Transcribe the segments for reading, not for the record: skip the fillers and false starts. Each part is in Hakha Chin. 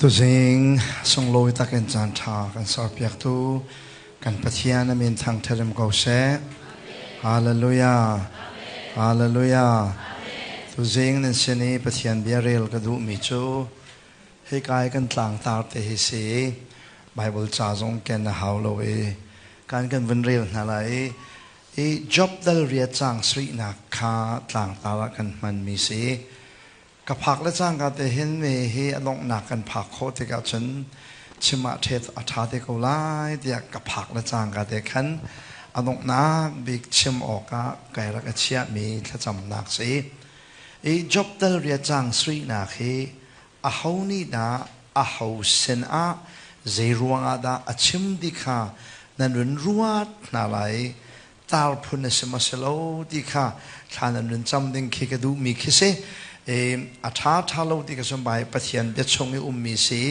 Tuzing sunglawi takin caan ṭha kan serpiaktu kan Pathian a min thangṭhat um ko seh. Hallelujah. Hallelujah. Tuzing nan sin i Pathian bia rel ka duhmi cu hika i kan tlangtar te hi si. Bible ca zong ken a hau lo i kan kan vun rel hna lai i i Job dal riat caang sarihnak kha tlangtar ah kan hmanmi si. Ka phak le cangka te hin mi hi a donghnak kan phak khawh tikah cun chim ah ṭhet a ṭha te ko lai tiah ka phak le cangka te khan a donghnak bik chim awkah kai rak i chiahmi thlacamnak si. I Job dal riat caang sarihnak hi aho nih dah aho sin ah zei ruangah dah a chim ti kha nan run ruat hna lai. Tar phun a si maw si lo ti kha thla nan run cam ding khi ka duhmi khi si. A ṭha ṭha lo ti ka sum bai Pathian bia chung i ummi si.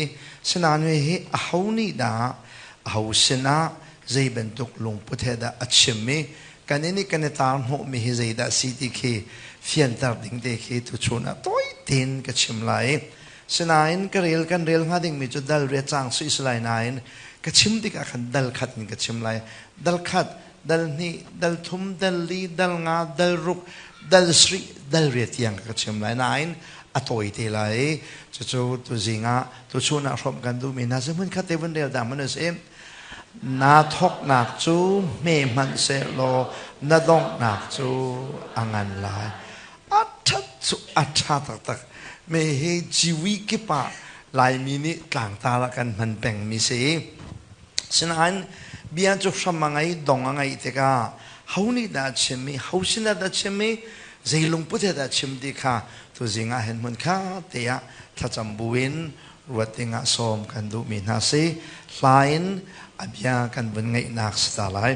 Sinain hi aho nih dah aho sinah zei bantuk lungput he dah a chim i kan i nih kan i tar hnawhmi hi zeidah si ti khi fianter ding te khi tuchun ah tawi tein ka chim lai. Sinain ka rel kan rel hnga dingmi cu dal riat cang sui si lai nain ka chim tikah khan dal khat in ka chim lai. Dal khat, dal hnih, dal thum, dal li, dal nga, dal ruk, dal sarih, dal riat tiang ka chim lai. Nain a tawi te lai. Cucu tuzing ah tuchun ah hrawmh kan duhmi hna si hmun khat te vun rel ta hmanh usih. Na thawknak cu hme hmanh sehlaw na donghnak cu a ngan lai. A ṭhat cu a ṭha taktak. Me hi ciwi kip ah Laimi nih tlangtar ah kan hman pengmi si. Sinain bia cu hram a ngei, dong a ngeih tikah ho nih dah a chim i ho sinah dah a chim i zei lungput he dah a chim ti kha tuzing ah hin hmun kha te ah thlacam buin ruat dingah sawm kan duhmi hna si. Hla in a bia kan vun ngaihnak si ta lai.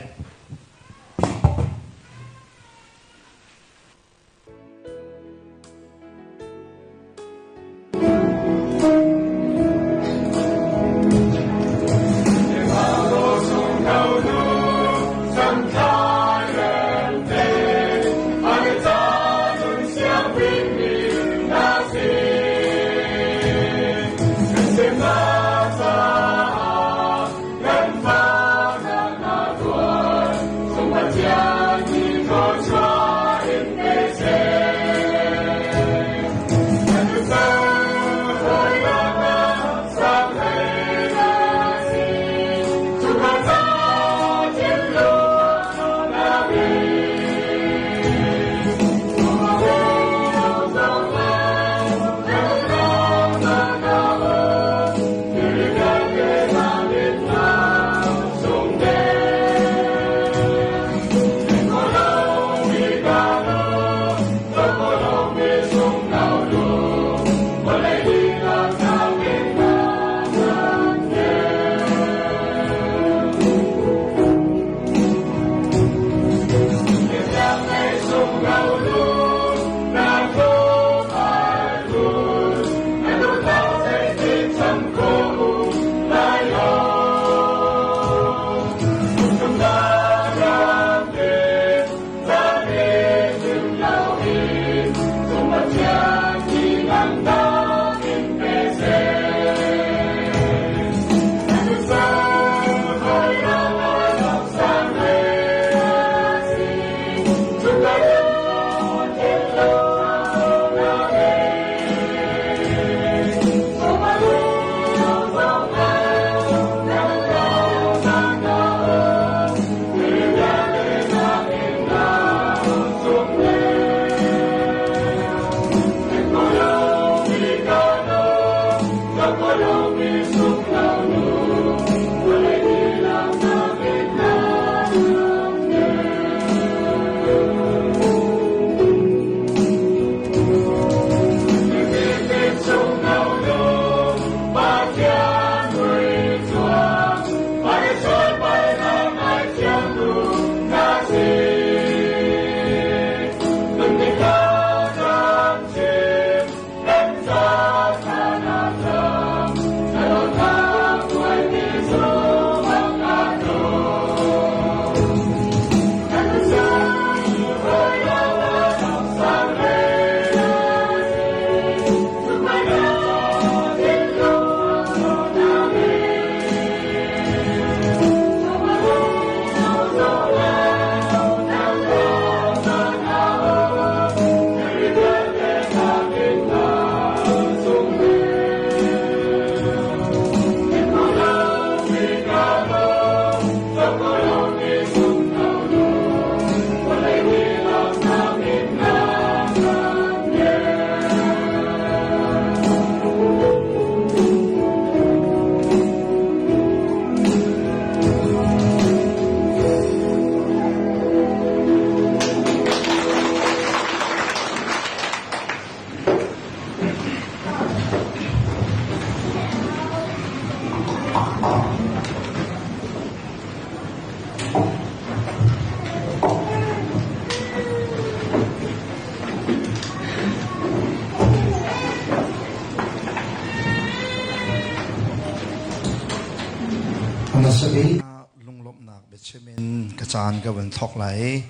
Sabi lunglawmhnak biachim in ka caan ka vun thawk lai.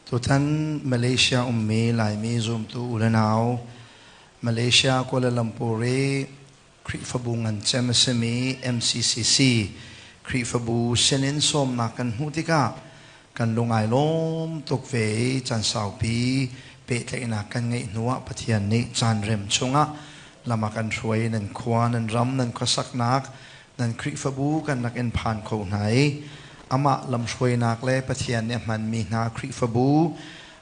Tutan Malaysia ummi Laimi zumtu u le nau Malaysia Kuala Lumpur i Khrihfabu ngan cem a simi MCCC Khrihfabu sinin sawmnak kan hmuh tikah kan lung ai lawm tuk ve i caan saupi pehtlaihnak kan ngeih hnuah Pathian nih caan rem chungah lam a kan hruai. Nan khua, nan ram, nan khuasaknak, nan Khrihfabu kan rak in phan kho hna i amah lamhruainak le Pathian nih a hmanmi hna Khrihfabu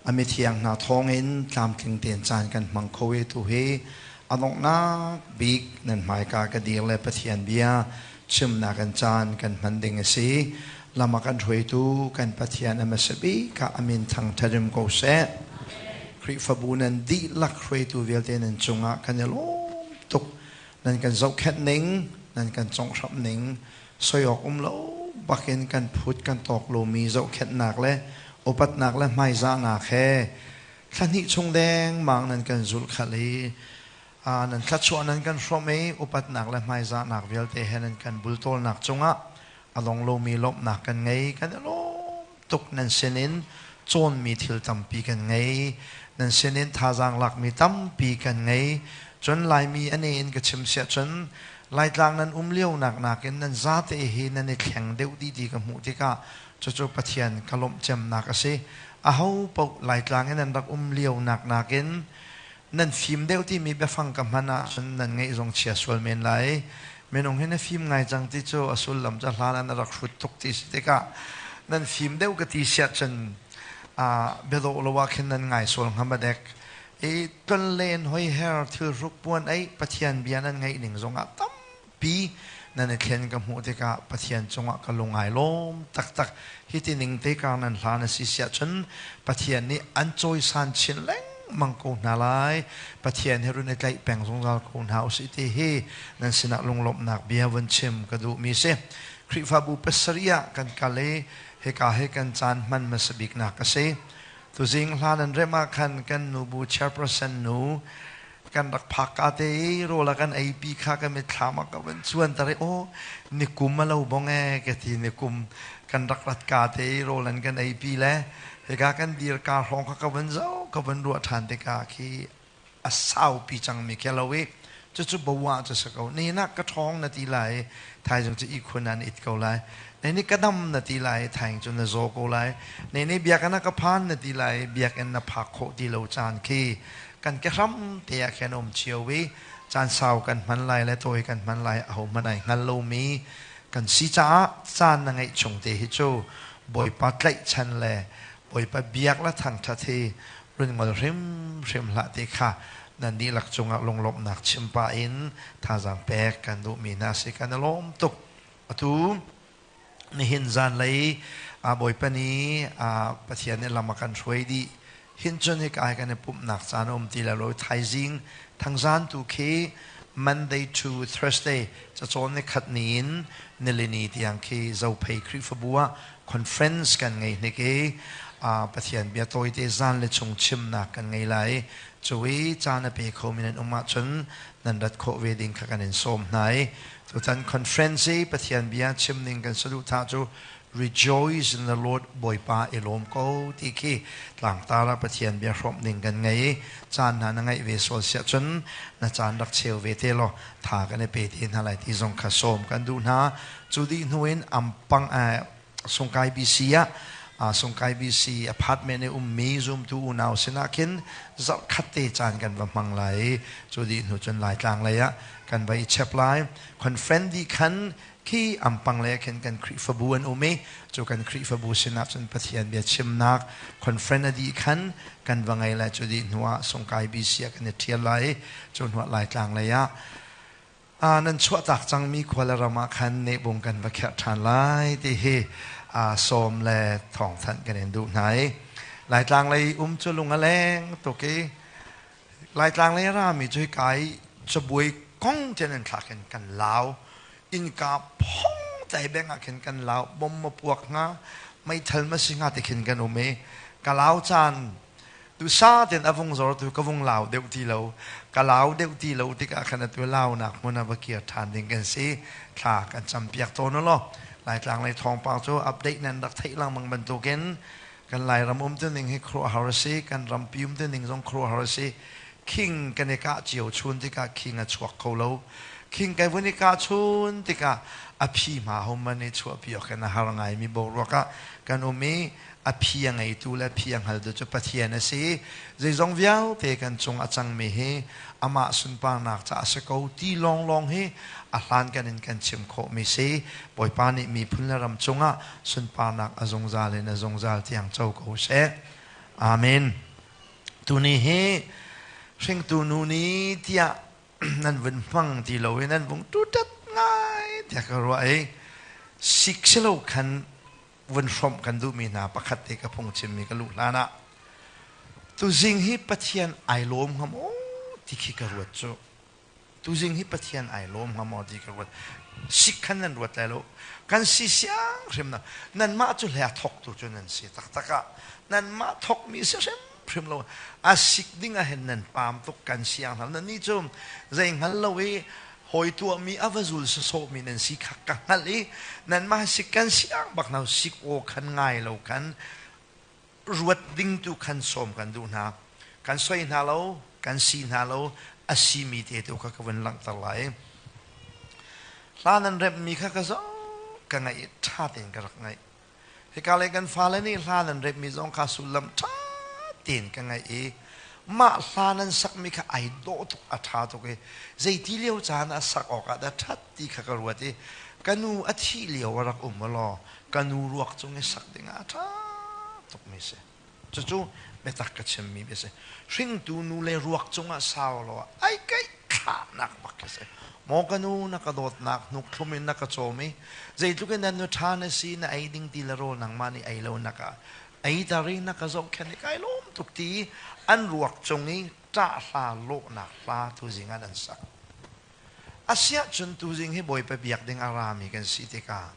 a mithiang hna thawngin tlamtling tein caan kan hmang kho i tu hi a donghnak bik nan hmaika ka dir le Pathian bia chimnak in caan kan hman ding a si. Lam a kan hruaitu kan Pathian a hmasa bik ah a min thangṭhat ko seh. Khrihfabu nan dihlak hruaitu vialte nan cungah kan i lawm tuk. Nan kan zohkhenh ning, nan kan conghhramh ning, soi awk um lo bakin kan phut kan tawk lomi zohkhenhnak le upatnak le hmaizahnak he thla hnih chung dengmang nan kan zulh khalh i nan thluachuah nan kan hrawmh i upatnak le hmaizahnak vialte he nan kan bultawlnak cungah a dong lomi lawmhnak kan ngei. Kan i lawm tuk. Nan sinin cawnmi thil tampi kan ngei, nan sinin thazaang lakmi tampi kan ngei. Cun Laimi ane in ka chim siah cun Laitlang nan um lio nak nakin nan zate hi nan i thleng deuh dih ti ka hmuh tikah cucu Pathian ka lawmh cemnak a si. Aho paoh Laitlang in nan rak um lio nak nakin nan fim deuh timi biafang ka hman ahcun nan ngaih zong chia sual men lai. Minung hi na fim ngai cang ti cu a sullam cu hlan ah na rak hrut tuk ti si tikah nan fim deuh ka ti siah cun biadawh lo ah khin nan ngai sual hnga ma dek. I tlonlen hoiher thilhruk puan ei Pathian bia nan ngaih ning zongah tampi nan i thlen ka hmuh tikah Pathian cungah ka lung ai lawm taktak. Hi ti ning te kar nan hlan a si siah cun Pathian nih an cawisan chin lengmang ko hna lai. Pathian he run i tlaih peng zungzal ko hna usih ti hi nan sinah lunglawmhnak bia vun chim ka duhmi si. Khrihfabu pasarih ah kan kal i hika hi kan caan hman hmasa biknak a si. Tuzing hlan an remh ah khan kan nubu chairperson nu kan rak phak ka te i rawl a kan eipi kha ka mitthlam ah ka van cuan tar i, aw, nikum a lo bong e ka ti. Nikum kan rak rat ka te i rawl an kan eipi le hika kan dir ka hrawng kha ka van zoh, ka van ruah ṭhan tikah khi a saupi cangmi khi a lo i cucu bawa cu si ko. Ni nak ka ṭhawng na ti lai, thaizing cu ihkhun ah na it ko lai. Ne ni ka dam na ti lai, thaing cu na zaw ko lai. Ne ni biakinn ah ka phan na ti lai, biakinn na phak khawh ti lo caan khi kan kehram te ah khin um cio i caan sau kan hman lai le tawi kan hman lai ahohmanh ai hngal lomi kan si caah caan na ngeih chung te hi cu Bawipa tlaihchan le Bawipa biak le thangṭhat hi run ngol hrimhrim hlah ti kha nan dihlak cungah lunglawmhnak chim pah in thazaang pek kan duhmi hna si. Kan i lawm tuk. Atu nihin zanlei Bawipa nih Pathian nih lam a kan hruai dih hin cun hika hi kan i pumhnak caan a um ti lo. Thaizing thangzan tu khi Monday to Thursday, cacawn ni khat ni in nilini tiang khi Zophei Khrihfabu ah conference kan ngei hnik i Pathian bia tawite zan le chung chimnak kan ngei lai. Cu i caan a pe khomi nan um ahcun nan rat khawh ve ding kha kan in sawm hna i tutan conference i Pathian bia chim ning kan saduhthah cu "Rejoice in the Lord", Bawipa i lawm ko ti khi tlangtar ah Pathian bia hrawmh ding kan ngei i caan hna na ngeih ve sual siah cun na caan rak cheu ve te law tha kan i pe te hna lai ti zong kha sawm kan duh hna. Cu dih hnu in Ampang Sungkai BC ah Sungkai BC apartment i ummi zumtu unau sinah khin zarh khat te caan kan va hmang lai i cu dih hnu cun Laitlang lei ah kan va i chep lai. Conference dih khan khi Ampang lei ah khin kan Khrihfabu an um i cu kan Khrihfabu sinah cun Pathian bia chimnak conference a dih khan kan va ngei lai. Cu dih hnu ah Sungkai BC ah kan i ṭhial lai i cu hnu ah Laitlang lei ah nan chuahtak cangmi khua le ram ah khan nehbung kan va kherh ṭhan lai ti hi sawm le thawngthanh kan in duh hna i Laitlang lei um cu lung a leng tuk i Laitlang lei a rami cu hika i cabuai kong tian in thlak in kan lau, innka phong tlai beng ah khin kan lau, bom ma puak hnga, meithal ma si hnga ti khin kan um i ka lau caan duhsah tein a vung zor tu ka vung lau deuh ti lo. Ka lau deuh ti lo tikah khan atu launak hmun ah va kir ṭhan ding kan si. Thla kan campiak tawn u law. Laitlang lei thawngpang cu update nan rak theih lengmang bantukin kan Lairam um tuning hi khuaruahhar a si, kan rampi um tuning zong khuaruahhar a si. Khing kan i kah cio chun tikah khing a chuak kho lo. Khing kai vun i kah chun tikah a phi hma hom man i chuahpi awk in a har ngaimi boruak ah kan um i a phi a ngeitu le phi a hngaltu cu Pathian a si. Zeizong vialte kan cung a cangmi hi amah sunparnak caah a si ko ti lawnglawng hi a hlankan in kan chim khawhmi si. Bawipa nih miphun le ram cungah sunparnak a zungzal in a zungzal tiang co ko seh. Amen. Tuni hi hringtu nu ni tiah nan vun hmang ti lo i nan vung tutat ngai tiah ka ruah i sik si lo khan vun hrawmh kan duhmi hna pakhat te ka phungchimmi ka luh hlan ah tuzing hi Pathian ai lawm hnga maw ti khi ka ruat cu. Tuzing hi Pathian ai lawm hnga maw ti ka ruat. Sik khan nan ruat lai lo. Kan si siang hrim na. Nanmah cu hle a thawktu cu nan si taktak ah nanmah thawkmi si hrim hrim lo. A sik ding ah hin nan paam tuk kan siang hna. Nan nih cu zei hngal lo i hawi tuahmi a va zul sawsawhmi nan si kha ka hngalh i nanmah sik kan siang bak hna sik aw khan ngai lo khan ruat ding tu khan sawm kan duh hna. Kan soi hna lo, kan si hna lo, a simi te tu kha ka vun langhter lai. Hla nan remhmi kha ka zoh ka ngaih ṭha tein ka rak ngaih. Hika le kan fale nih hla nan remhmi zong kha sullam ṭha tein ka ngaih i mah hla nan sakmi kha ai dawh tuk a ṭha tuk i zeiti lio caan ah sak awk ah dah ṭhat ti kha ka ruat i ka nu a thih lio a rak um law ka nu ruak cung i sak ding ah a ṭha tukmi si. Cucu biatak ka chimmi bia si. Hringtu nu le ruak cungah sau law ai kaih thlahnak bak khi si. Maw ka nu na ka dawtnak hnuk thlum in na ka cawm i zeitluk in nan nu ṭha na si na ei ding ti le rawl nangmah nih ei lo nak ah ei tar i na ka zohkhenh i kai lawm tuk ti an ruak cung i ṭah hla lawhnak hla tuzing ah nan sak. Asiahcun tuzing hi Bawipa biak ding a rami kan si tikah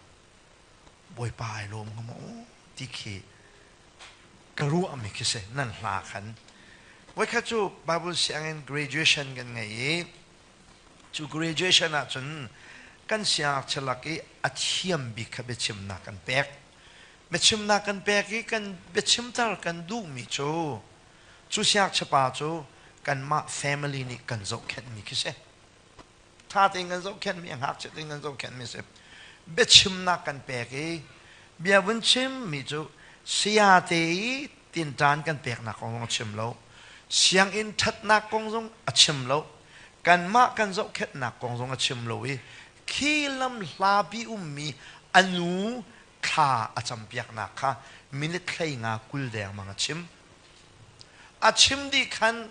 Bawipa ai lawm hnga maw ti khi ka ruahmi khi si nan hla khan. Voikhat cu Bible sianginn graduation kan ngei i cu graduation ahcun kan siangngakchia lak i a thiam bik kha biachimnak kan pek. Biachimnak kan pek i kan biachimter kan duhmi cu cu siangngakchia pa cu kanmah family nih kan zohkhenhmi khi si. Ṭha tein kan zohkhenhmi, a ngakchia tein kan zohkhenhmi a si. Biachimnak kan pek i bia vun chimmi cu saya te i tinṭan kan peknak kong zong a chim lo. Sianginn ṭhatnak kong zong a chim lo. Kanmah kan zohkhenhnak kong zong a chim lo i khi lam hlapi ummi a nu thla a campiaknak kha minute 15 20 dengmang a chim. A chim dih khan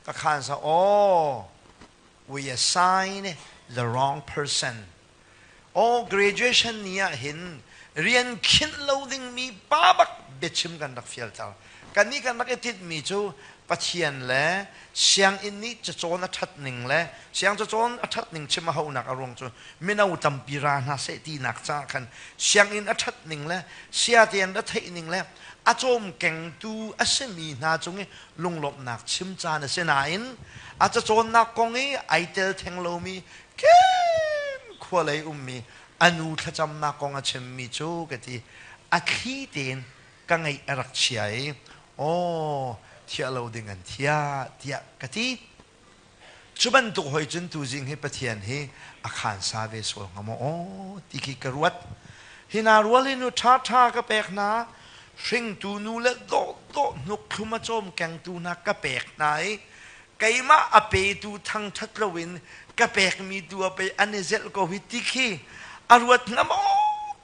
ka khan sa oh we assign the wrong person. Oh graduation ni ah hin rian khinh lo dingmi pa bak biachim kan rak fialter. Kannih kan rak i tinhmi cu Pathian le sianginn nih cacawn a ṭhat ning le siang cacawn a ṭhat ning chim a hauhnak a ruang cu mino tampi ra hna seh tinak caah khan sianginn a ṭhat ning le sia tein ra theih ning le a cawmkengtu a simi hna cung i lunglawmhnak chim caan a si nain a cacawnnak kong i ai tel theng lomi kem khua lei ummi a nu thlacamnak kong a chimmi cu ka ti a thli tein ka ngaih a rak chia i aw thiah lo ding an thiah tiah ka ti. Cu bantuk hoi cun tuzing hi Pathian hi a khansa ve sual hnga maw aw ti khi ka ruat. Hi hna rual hi nu ṭhaṭha ka pek hna, hringtu nu le dawhdawh hnukthlum a cawm kengtu hna ka pek hna i keimah a petu thangṭhat loin ka pekmi tu a pei an i zelh ko hi ti khi a ruat hnga maw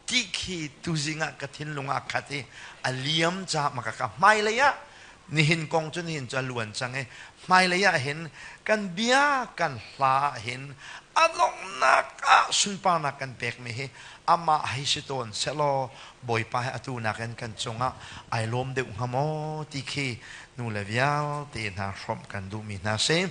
ti khi tuzing ah ka thinlung ah khat i a liam caah maka ka hmailei ah nihin kong cu nihin cu a luan cang i hmailei ah hin kan bia kan hla ah hin a donghnak ah sunparnak kan pekmi hi amah hei si tawn sehlaw Bawipa he atu nakin kan cungah ai lawm deuh hnga maw ti khi nu le vialte hna hrawmh kan duhmi hna si.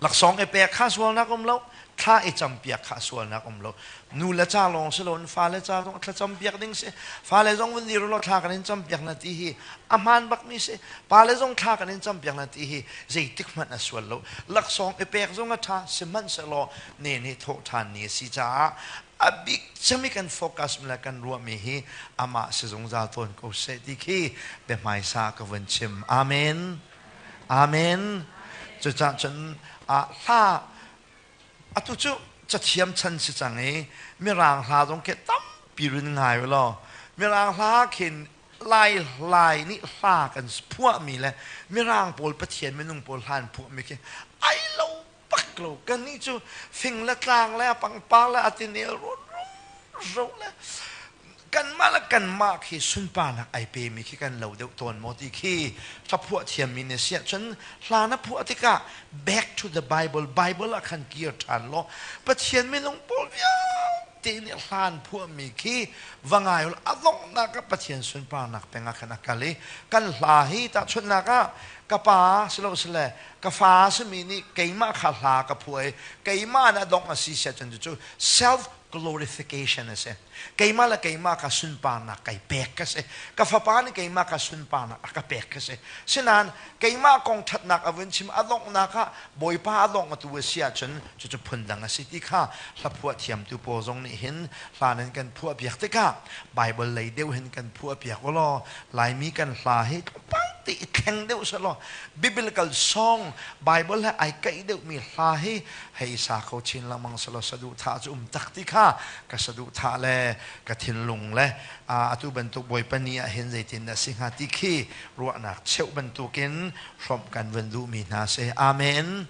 Laksawng i pek kha sualnak um lo, thla i campiak kha sualnak um lo. Nu le ca lawng si loin fale ca zong thlacam piak ding si. Fale zong vun dir law thla kan in campiak na ti hi a hmaan bakmi si. Pale zong thla kan in campiak na ti hi zeitik hmanh a sual lo. Laksawng i pek zong a ṭha, sihmanhsehlaw ne nih thawh ṭhan ni a si caah A bik cem i kan focus mi le kan ruahmi hi amah si zungzal tawn ko seh ti khi biahmaisa ka vun chim. Amen. Amen. Cucah cun hla atu cu cathiam chan si cang i mirang hla zong khi tampi rin ngai u law mirang hla khin Lai Lai nih hla kan phuahmi le mirang pawl Pathian minung pawl hla an phuahmi khi ai lo bak lo. Kannih cu fing le tlang le pangpar le atinel rum ro le kanmah le kanmah khi sunparnak ai pemi khi kan lo deuh tawn maw ti khi hla phuah thiammi na si ahcun hla na phuah tikah back to the Bible, Bible ah khan kir ṭhan law Pathian minung pawl vialte nih hla an phuahmi khi va ngai u, a donghnak ah Pathian sunparnak peng ah khan a kal i kan hla hi tahchunhnak ah ka pa silosile ka fa simi nih keimah kha hla ka phuah i keimah na dongh a si siah cun cucu self glorification a si. Keimah le keimah ka sunparnak kai pek ka si. Ka fapa nih keimah ka sunparnak a ka pek ka si. Sinain keimah kong ṭhatnak a vun chim, a donghnak ah Bawipa a dongh atu a si ahcun cucu phundang a si ti kha hlaphuah thiamtu pawl zong nih hin hla nan kan phuah piak tikah Bible lei deuh hin kan phuah piak u law Laimi kan hla hi tlawmpal te i thleng deuh selaw biblical song, Bible he ai kaih deuhmi hla hi hei sa kho chin lengmang selaw saduhthah cu um tak ti kha ka saduhthah le ka thinlung le atu bantuk Bawipa ni ah hin zeitin dah si hnga ti khi ruahnak cheuh bantukin hrawmh kan vun duhmi hna si. Amen.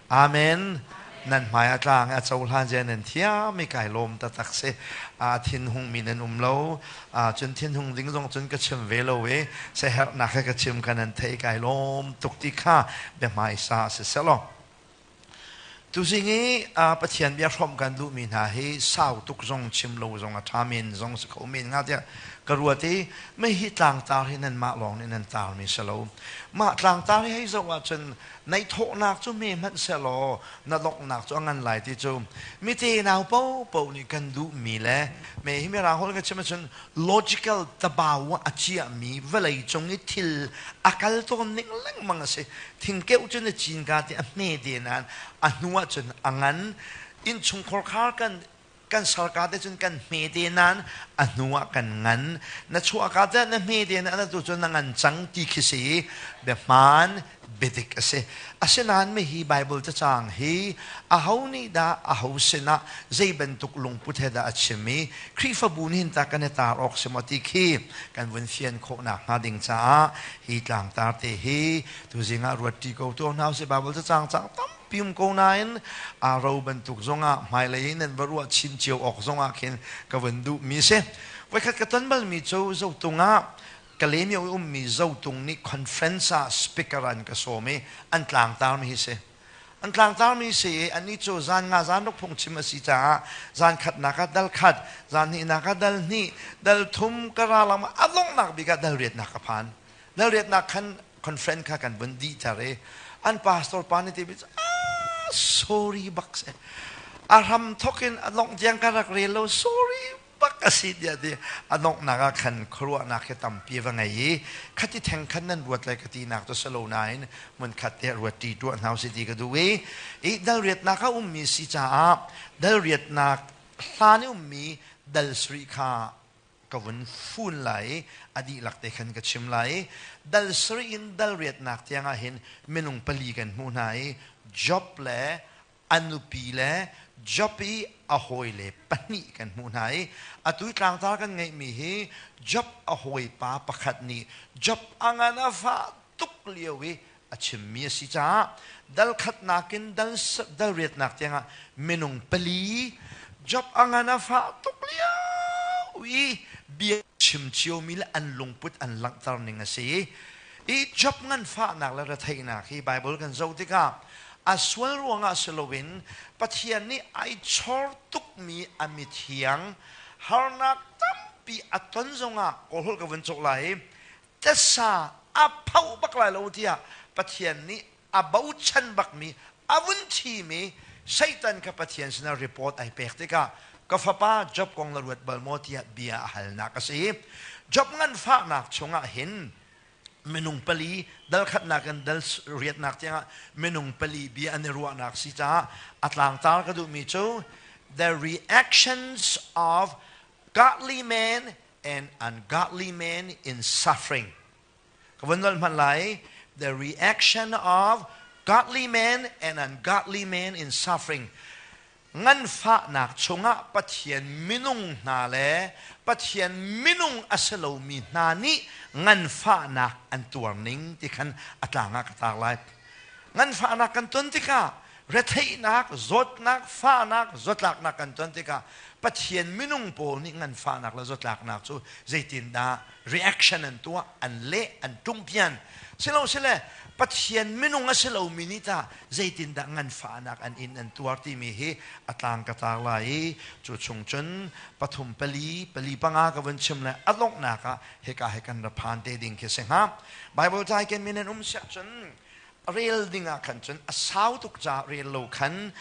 Amen. Nan hmai a tlang a cohlan zia nan thiam i kai lawm taktak si. A thinhung mi nan um lo. Cun thinhung ding zong cun ka chim ve lo i seherhnak he ka chim kha nan theih, kai lawm tuk ti kha biahmaisa si selaw. Tuzing i Pathian bia hrawmh kan duhmi hna hi sau tuk zong chim lo zong a ṭha men zong si kho men hnga tiah ka ruat i mei hi tlangtar hi nanmah lawng nih nan tarmi si lo. Mah tlangtar hi hei zoh ahcun naithawhnak cu hme hmanh sehlaw na donghnak cu a ngan lai ti cu mite nau paohpaoh nih kan duhmi le me hi mirang holh ka chim ahcun logical tabau ah a ciahmi vawlei cung i thil a kal tawn ning lengmang a si. Thingkeuh cu na cin ka ti a hme te nain a hnu ah cun a ngan. Innchungkhar khar kan kan sarka te cun kan hme te nain a hnu ah kan ngan. Na chuahka te na hme te nain atu cun na ngan cang ti khi si. Biahmaan, biadik a si. Asinain mihi Bible cacang hi aho nih dah aho sinah zei bantuk lungput he dah a chim i Khrihfabu nih hin ta kan i tar awk si maw ti khi kan vun fian khawhnak hnga ding caah hi tlangtar te hi tuzing ah ruat ṭi ko tuah hna usih. Bible cacang cang tampi um ko nain aa ro bantuk zongah hmailei in nan va ruah chin cio awk zongah khin ka vun duhmi si. Voikhat ka ton balmi cu Zotung ah Kalaymyo i ummi Zotung nih conference ah speaker an ka sawm i an tlangtarmi hi si. An tlangtarmi si i annih cu zan nga zan ruk phungchim a si caah zan khatnak ah dal khat, zan hnihnak ah dal hnih, dal thum ka ra lang a donghnak bik ah dal riatnak ka phan. Dal riatnak khan conference kha kan vun dihter i an pastor pa nih ti ah sorry bak si. A hram thok in a dongh tiang ka rak rel lo, sorry bak a si tiah ti a donghnak ah khan khuaruahnak hi tampi va ngei i khati theng khan nan ruat lai ka tinak cu si lo nain hmunkhat te ruat ṭi tuah hna usih ti ka duh i i dal riatnak a ummi si caah dal riatnak hlan i ummi dal sarih kha ka vun fun lai i a dihlak te khan ka chim lai i dal sarih in dal riatnak tiang ah hin minung pali kan hmuh hna i Job le a nupi le Job i a hawile pahnih kan hmuh hna i atu i tlangtar kan ngeihmi hi Job a hawipa pakhat nih Job a ngan a fah tuk lio i a chimmi a si caah dal khatnak in dal, dal riatnak tiangah minung pali Job a ngan a fah tuk lio i bia chim ciomi le an lungput an langhter ning a si. I Job nganfahnak le retheihnak hi Bible kan zoh tikah a sual ruangah si loin Pathian nih ai chor tukmi a mithiang harnak tampi a ton zongah kawlholh ka vun cawk lai i tesa a phoh bak lai lo tiah Pathian nih a bochan bakmi a vun thimi Satan kha Pathian sinah report ai pek tikah ka fapa Job kong na ruat bal maw tiah bia a halnak a si. Job nganfahnak chungah hin minung pali dal khatnak in dal riatnak tiangah minung pali bia an i ruahnak si caah a tlangtar ka duhmi cu The reactions of godly men and ungodly men in suffering. Ka vun nolh hmanh lai. The reaction of godly men and ungodly men in suffering. Nganfahnak chungah Pathian minung hna le Pathian minung a si lomi hna nih nganfahnak an tuar ning ti khan a tlang ah ka tar lai. Nganfahnak kan ton tikah retheihnak, zawtnak, fahnak, zawtlaknak kan ton tikah Pathian minung pawl nih nganfahnak le zawtlaknak cu zeitindah reaction an tuah, an leh, an ṭumpian. Silosile Pathian minung a si lomi nih tah zeitindah nganfahnak an in an tuar timi hi a tlang ka tar lai i cu chung cun pathum pali pali panga ka vun chim le a donghnak ah hika hi kan ra phan te ding khi si hnga. Bible cai ken min an um siah cun rel ding ah khan cun a sau tuk ca rel lo khan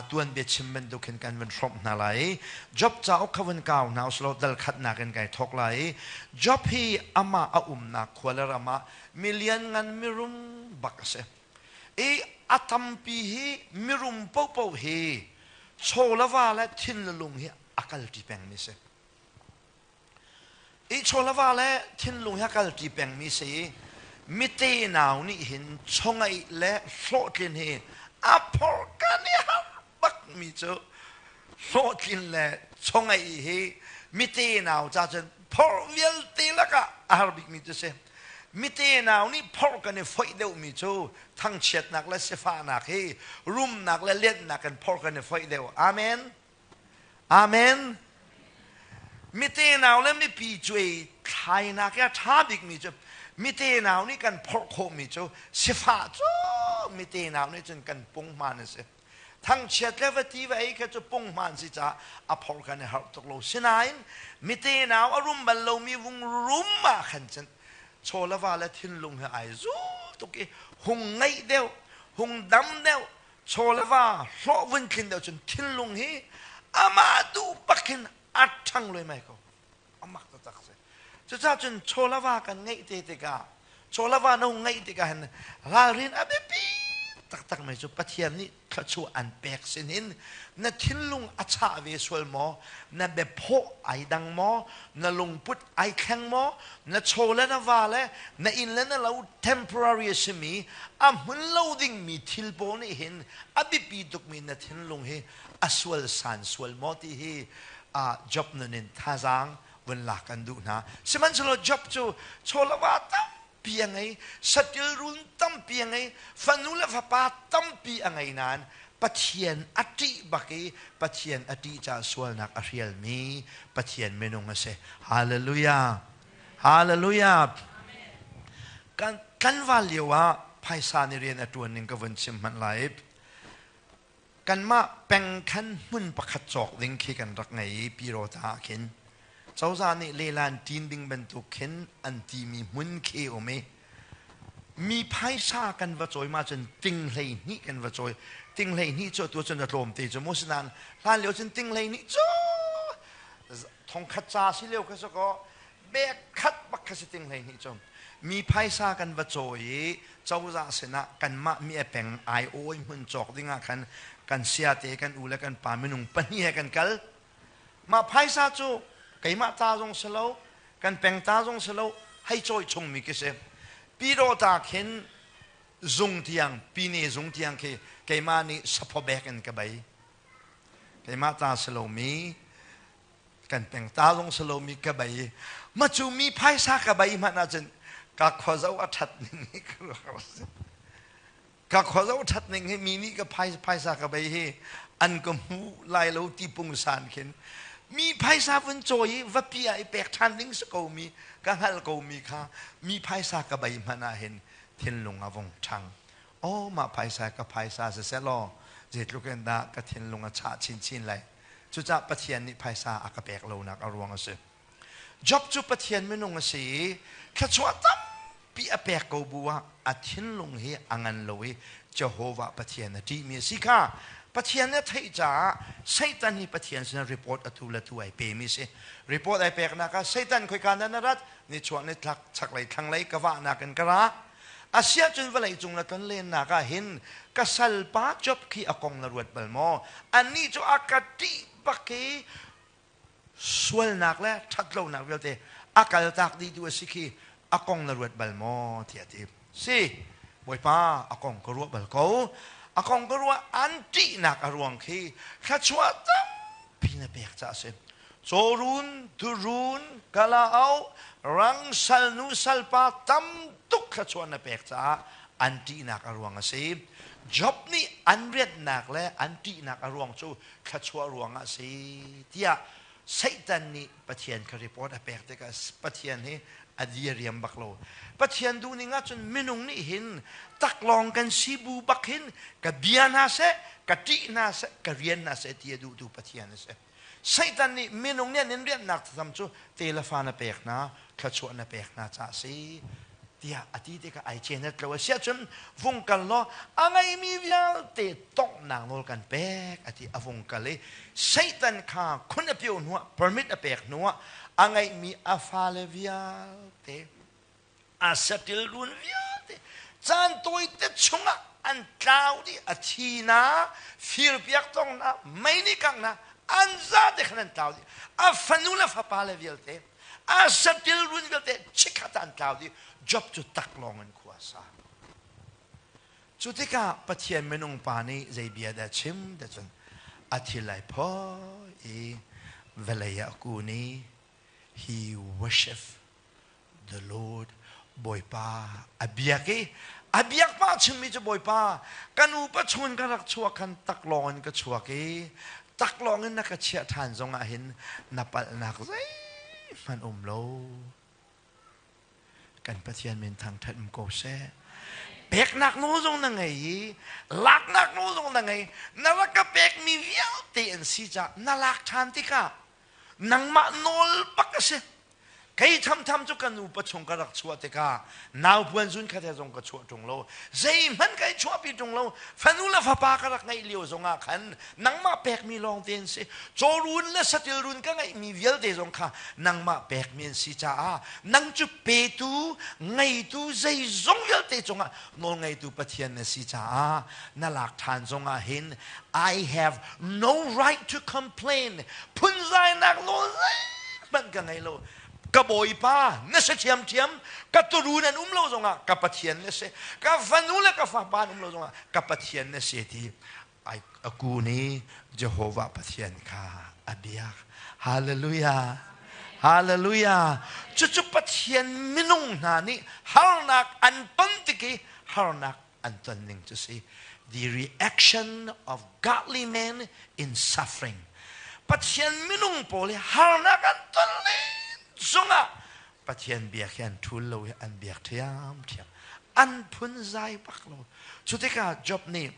tuanbia chim bantuk khin kan vun hrawmh hna lai. Job cauk kha vun kau hna usilo dal khatnak in kai thawk lai. Job hi amah a umnak khua le ram ah milian ngan mirum bak a si. I a tampi hi mirum popo hi chaw le va le thin le lung hi a kalṭi pengmi si. I chawlava le thinlung he a kalṭi pengmi si i mite nau nih hin chongaih le hlawhtlin hi a phorh kan i harh bakmi cu hlawhtlin le chongaih hi mite nau ca cun phorh vialte lakah a har bikmi cu si. Mite nau nih phorh kan i foih deuhmi cu thangchiatnak le sifahnak hi rumnak le lianhnak in phorh kan i foih deuh. Amen. Amen. Mite nau le mipi cuai thlainak i a ṭha bikmi cu mite nau nih kan phorh khawhmi cu sifah cu mite nau nih cun kan punghman a si. Thangchiat le va ti va ei kha cu punghman si caah a phorh kan i harh tuk lo. Sinain mite nau a rum bal lomi vung rum ah khan cun chaw le va le thinlung he ai zul tuk i hung ngeih deuh, hung dam deuh, chaw le va hlawh vun tlin deuh cun thinlung hi amah duh bak hin a ṭhang luaimai ko. Amak taktak si. Cucaah cun chaw le va kan ngeih te tikah, chaw le va na hung ngeih tikah hin ralrin a biapi taktak mi cu Pathian nih thluachuah an pek sinin na thinlung a chah ve sual maw, na biaphawh ai dang maw, na lungput ai thleng maw, na chaw le na va le na inn le na lo temporary a simi a hmun lo dingmi thil pawl nih hin a biapi tukmi na thinlung hi a sual san sual maw ti hi Job nun in thazaang vun lak kan duh hna. Sihmanhsehlaw Job cu chawlava tampi a ngei, satil run tampi a ngei, fanu le fapa tampi a ngei nain Pathian a ṭih bak i Pathian a ṭih caah sualnak a hrialmi Pathian minung a si. Hallelujah! Hallelujah! Kan tlanval lio ah phaisa nih rian a ṭuan ning ka vun chim hmanh lai. Kanmah peng khan hmun pakhat cawk ding khi kan rak ngei i Pyirota ah khin cozah nih lelan ṭin ding bantuk khin an timi hmun khi um i mi phaisa kan va cawi ma cun ting 12 kan va cawi. Ting 12 cu atu cun a tlawm te cu mu. Sinain hlan lio cun ting 12 cu thongkhat ca si lio kha si kaw bek khat bak kha si ting 12 cu. Mi phaisa kan va cawi i cozah sinah kanmah mi a peng ai awi hmun cawk dingah khan kan siate kan u le kan pa minung pahnih he kan kal. Mah phaisa cu keimah ta zong si lo, kan peng ta zong si lo, hei cawi chungmi khi si. Pyidawta khin zung tiang, pine zung tiang khi keimah nih saphaw bek in ka bei. Keimah ta si lomi, kan peng ta zong si lomi ka bei. Ma cu mi phaisa ka bei hmanh ahcun ka khuazo a ṭhat ning hi ka ruah si. Ka khuazo ṭhat ning hi mi nih ka phaisa ka bei hi an ka hmu lai lo ti pungsan khin mi phaisa vun cawi i va pi ah i pek ṭhan ding si ko mi ka hngalh ko mi kha mi phaisa ka bei hmanh ah hin thinlung a vung ṭhang. Aw, mah phaisa ka phaisa siseh law zeitluk in dah ka thinlung a chah chinchin lai. Cucaah Pathian nih phaisa a ka pek lonak a ruang a si. Job cu Pathian minung a si i thluachuah tampi a pek ko bu ah a thinlung hi a ngan lo i Jehovah Pathian a ṭihmi a si kha Pathian nih a theih caah Satan hi Pathian sinah report atu le tu ai pemi a si. Report ai peknak ah Satan khoika na na rat? Nichuah nitlak chaklei thlanglei ka vahnak in ka ra. Asiahcun vawlei cung na tlonlennak ah hin ka salpa Job khi a kong na ruat bal maw? Anih cu a ka ṭih. bak i sualnak le ṭhatlonak vialte a kaltak dihtu a si khi a kong na ruat bal maw tiah a ti. Si, Bawipa, a kong ka ruah bal ko. A kong ka ruah an ṭihnak a ruang khi thluachuah tampi na pek caah a si. Cawrun, turun, kalaau, rang salnu salpa tam tuk thluachuah na pek caah an ṭihnak a ruang a si. Job nih an rianhnak le an ṭihnak a ruang cu thluachuah ruangah a si tiah Satan nih Pathian kha report a pek tikah Pathian hi a diriam bak lo. Pathian duhning ahcun minung nih hin taklawng kan si bu bak hin ka bia hna seh, ka ṭih hna seh, ka rian hna seh ti a duhtu Pathian a si. Satan nih minung nih an in rianhnak thlacam cu te le fa na pek hna, thluachuah na pek hna caah a si tiah a ti tikah ai cenet lo. A si ahcun vung kal law a ngeimi vialte tonghnak nawl kan pek a ti. A vung kal i Satan kha khun a pio hnuah permit a pek hnuah a ngeihmi a fale vialte a satil run vialte caan tawite chungah an tlau dih. A thi na firpiak tong na mei nih kangh na an zate khan an tlau dih. A fanu le fapa le vialte a satil run vialte chikkhat ah an tlau dih. Job cu taklawng in khua a sa. Cu tikah Pathian minung pa nih zei bia dah chim ti cun a thil ai phaw i vawlei ah a kun i he worship the Lord. Bawipa a biak i a biak pah chimmi cu Bawipa kan upa chungin ka rak chuak khan taklawng in ka chuak i taklawng in na ka chiah ṭhan zongah hin na palhnak zeihmanh um lo. Kan Pathian min thangṭhat um ko seh. Peknak nawl zong na ngei i laknak nawl zong na ngei. Na rak ka pekmi vialte an si caah na lak ṭhan tikah nangmah nawl bak a si. Kei thamtham cu kan upa chung ka rak chuah tikah naupuan zun kha te zong ka chuah ṭung lo. Zeihmanh kai chuahpi ṭung lo. Fanu le fapa ka rak ngeih lio zongah khan nangmah pekmi lawng te an si. Cawrun le satil run ka ngeihmi vialte zong kha nangmah pekmi an si caah nang cu petu, ngeitu zeizong vialte cungah nawlngeitu Pathian na si caah na lak ṭhan zongah hin I have no right to complain. Phunzainak nawl zeihmanh ka ngei lo. Ka Bawipa na si ṭhiamṭhiam, ka turun an um lo zongah ka Pathian na si, ka fanu le ka fapa an um lo zongah ka Pathian na si ti a kun i Jehovah Pathian kha a biak. Hallelujah! Hallelujah! Cucu Pathian minung hna nih harnak an ton tik i harnak an ton ning cu si. The reaction of godly men in suffering. Pathian minung pawl hi harnak an ton len zongah Pathian biak hi an ṭhul lo i an biak ṭhiamṭhiam. An phunzai bak lo. Cu tikah Job nih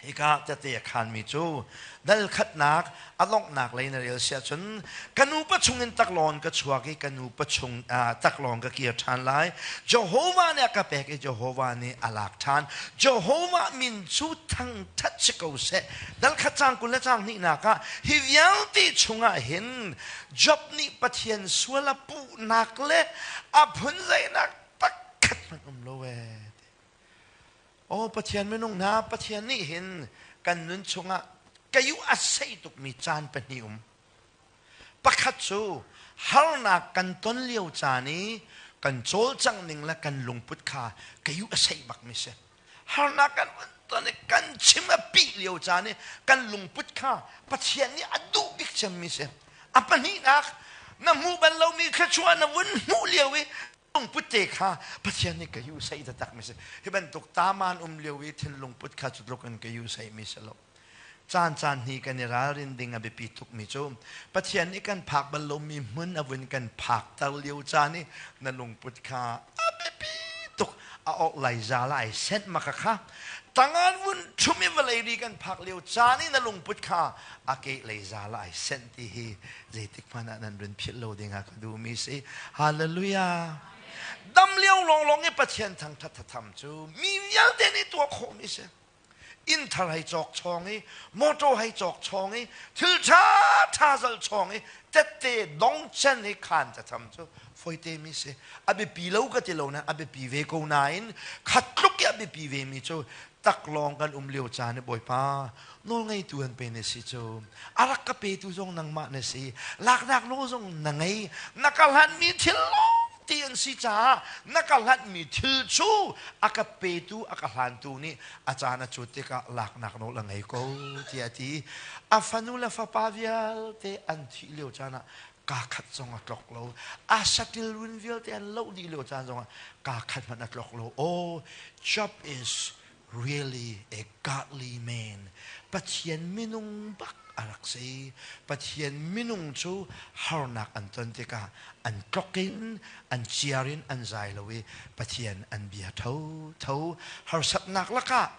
Hika tete a khanmi cu dal khatnak a donghnak lei na rel si ahcun ka nupa chungin taklawng ka chuak i ka nupa chung taklawng ka kir ṭhan lai. Jehovah nih a ka pek i Jehovah nih a lak ṭhan. Jehovah min cu thangṭhat si ko seh. Dal khat caang 20 le caang hnihnak ah hi vialte chungah hin Job nih Pathian sual a puhnak le a phunzainak pakhat hmanh um lo ee. Aw Pathian minung hna, Pathian nih hin kan nun chungah kayu a sei tukmi caan pahnih um. Pakhat cu harnak kan ton lio caan i kan cawlcangh ning le kan lungput kha kayu a sei bakmi si. Harnak kan ton i kan chim a pih lio caan i kan lungput kha Pathian nih a duh bik cemmi si. A pahnihnak, na hmuh bal lomi thluachuah na vun hmuh lio i lungput te kha Pathian nih ka yu sei taktak mi si. Hi bantuk taman um lio i thinlungput kha cu tluk in ka yu sei mi si lo. Caan caan hni kan i ralrin ding a biapi tuk mi cu Pathian nih kan phak bal lomi hmun a vun kan phakter lio caan i na lungput kha a biapi tuk. A awk lai za lai sent maka kha tangan vun ṭhum i vawlei ri kan phak lio caan i na lungput kha a ke lei za lai sent ti hi zeitik hmanh ah nan run philh lo ding ah ka duhmi si. Hallelujah. Dam lio lawnglawng i Pathian thangṭhat thatham cu mi vialte nih tuah khawhmi si. Inn thar hei cawk chawng i motor hei cawk chawng i thil ṭha ṭha zal chawng i tette dong chen i khan ca tham cu foite mi si. A biapi lo ka ti lo nain a biapi ve ko nain khat tluk i a biapi ve mi cu taklawng kan um lio caan i Bawipa nawlngeitu an pe na si cu a rak ka petu zong nangmah na si, laknak nawl zong na ngei, na ka hlanhmi thil lawng ti an si caah na ka hlanhmi thil cu a ka petu a ka hlantu nih a caan a cut tikah laknak nawl a ngei ko tiah a ti. A fanu le fapa vialte an thih lio caan ah kaa khat zong a tlok lo. A satil run vialte an loh dih lio caan zongah kaa khat hmanh a tlok lo. Oh, Job is really a godly man. Pathian minung bak a rak si. Pathian minung cu harnak an ton tikah an tlok in an ciar in an zai lo i Pathian an bia tho tho. Harsatnak lakah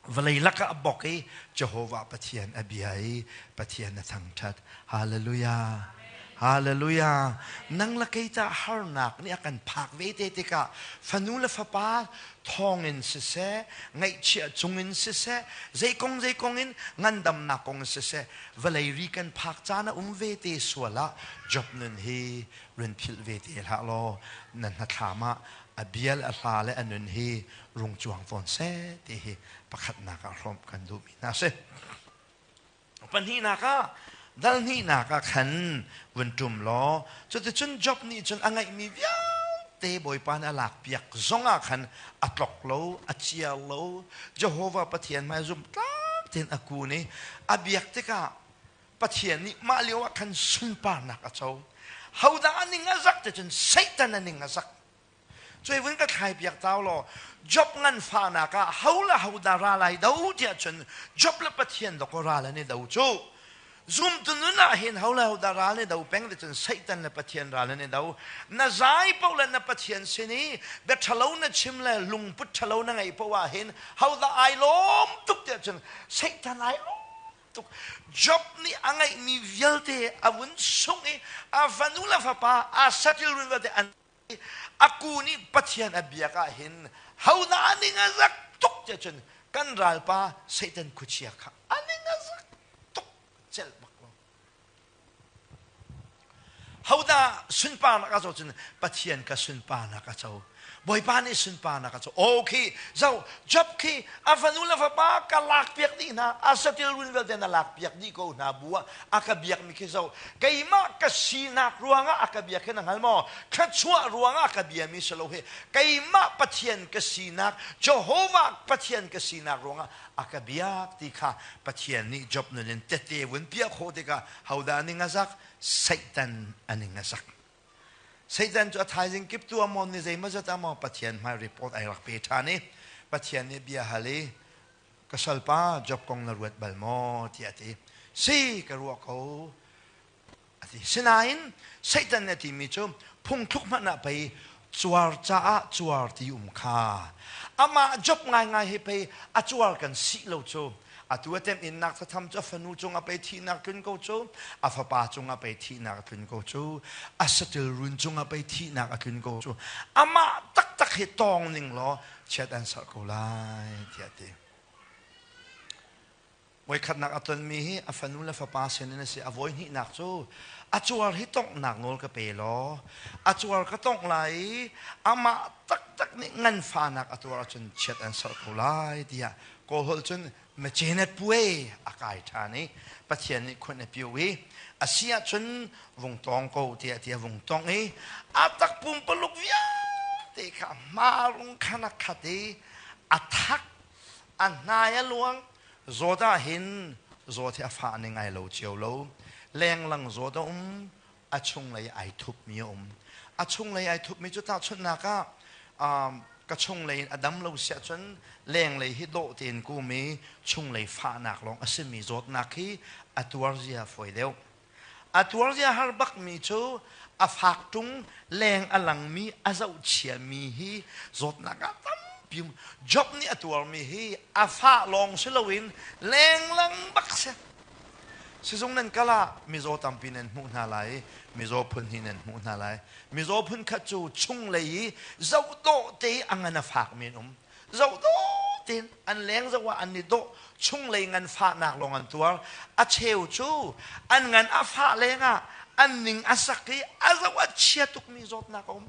vawlei lakah a bok i Jehovah Pathian a bia i Pathian a thangṭhat. Hallelujah. Hallelujah. Nang le kei tah harnak nih a kan phak ve te tikah fanu le fapa thawngin siseh, ngaihchia cungin siseh, zeikong zeikong in ngandamnak kong in siseh, vawlei ri kan phak caan a um ve te sual ah Job nun hi run philh ve te hlah law na hnathlam ah a bial a hla le a nun hi rung cuang tawn seh ti hi pakhatnak ah hrawmh kan duhmi hna si. Pahnihnak ah dal hnihnak ah khan vun ṭum law cuticun Job nih cun a ngeihmi vialte Bawipa nih a lakpiak zongah khan a tlok lo, a ciar lo. Jehovah Pathian hmai zumhtlak tein a kun i a biak tikah Pathian nih mah lio ah khan sunparnak a co. Hodah a ning a zak ti cun Satan a ning a zak. Cuai vun ka thlai piak tau law Job nganfahnak ah ho le ho dah ral ai do tiah cun Job le Pathian dawkaw ral an i do cu. Zumtu nun ah hin ho le ho dah ral i do peng ti cun Satan le Pathian ral an i do. Na zai paoh le na Pathian sin i bia ṭhalo na chim le lungput ṭhalo na ngeih paoh ah hin ho dah ai lawm tuk tiah cun Satan ai lawm tuk. Job nih a ngeihmi vialte a vun sungh i a fanu le fapa a saṭil run vialte an A ku nih Pathian a biak ah hin hodah a ning a zak tuk tiah cun kan ralpa Satan khuachia kha a ning a zak tuk celh bak lo. Hodah sunparnak a co cun Pathian ka sunparnak a co. Bawipa nih sunparnak a co. Aw khi zo Job khi a fanu le fapa ka lak piak dih hna, a satil run vialte na lak piak dih ko hna bu ah a ka biakmi khi zo keimah ka sinak ruangah a ka biak hi na hngal maw? Thluachuah ruangah a ka biami si lo hi keimah Pathian ka sinak, Jehovah Pathian ka sinak ruangah a ka biak ti kha Pathian nih Job nun in tete vun piah khawh tikah hodah a ning a zak? Satan a ning a zak. Satan cu a thaizing kip tu amaw ni zeimawzat amaw Pathian hmai report ai rak pe ṭhan i Pathian nih bia hal i ka salpa Job kong na ruat bal maw tiah a ti. Si ka ruah ko a ti. Sinain Satan nih a timi cu phungthluk hmanh ah pei cuar caah cuar ti um kha. Amah Job ngaingai hi pei a cuar kan sih lo cu. Atu a temhinnak thatham cu a fanu cungah pei thihnak tlun ko cu, a fapa cungah pei thihnak a tlun ko cu, a satil run cungah pei thihnak a tlun ko cu. Amah taktak hi tawng ning law chiat an serh ko lai tiah a ti. Voikhatnak a tonmi hi a fanu le fapa sinin a si. A voi hnihnak cu a cuar hi tonghnak nawl ka pe law a cuar ka tongh lai i amah taktak nih nganfahnak a tuar ahcun chiat an serh ko lai tiah Kawlholh cun macenet puai a kai ṭhan i Pathian nih khuan a pio i a si ahcun vung tawng ko tiah ti a vung tongh i a tak pumpaluk vialte kha hmarung khan a khat i a thak a hnai a luang. Zawt ah hin zawt hi a fah ning ai lo cio lo. Lenglang zawt a um, a chunglei ai thupmi a um. A chunglei ai thupmi cu tahchunhnak ah ka chunglei in a dam lo siah cun lenglei hi dawh tein kum i chunglei fahnak lawng a simi zawtnak hi a tuar zia fawi deuh. A tuar zia har bakmi cu a fak ṭung leng a langmi a zohchiami hi zawtnak ah tampi um. Job nih a tuarmi hi a fah lawng si loin lenglang bak si. Sizung nan kal ah mizaw tampi nan hmuh hna lai i mizaw phun hnih nan hmuh hna lai. Mizaw phun khat cu chunglei i zohdawh te i a ngan a fakmi an um. Zohdawh tein an leng zoh ah an i dawh, chunglei nganfahnak lawng an tuar. A cheu cu an ngan a fah lengah an ning a sak i a zoh a chia tukmi zawtnak a um.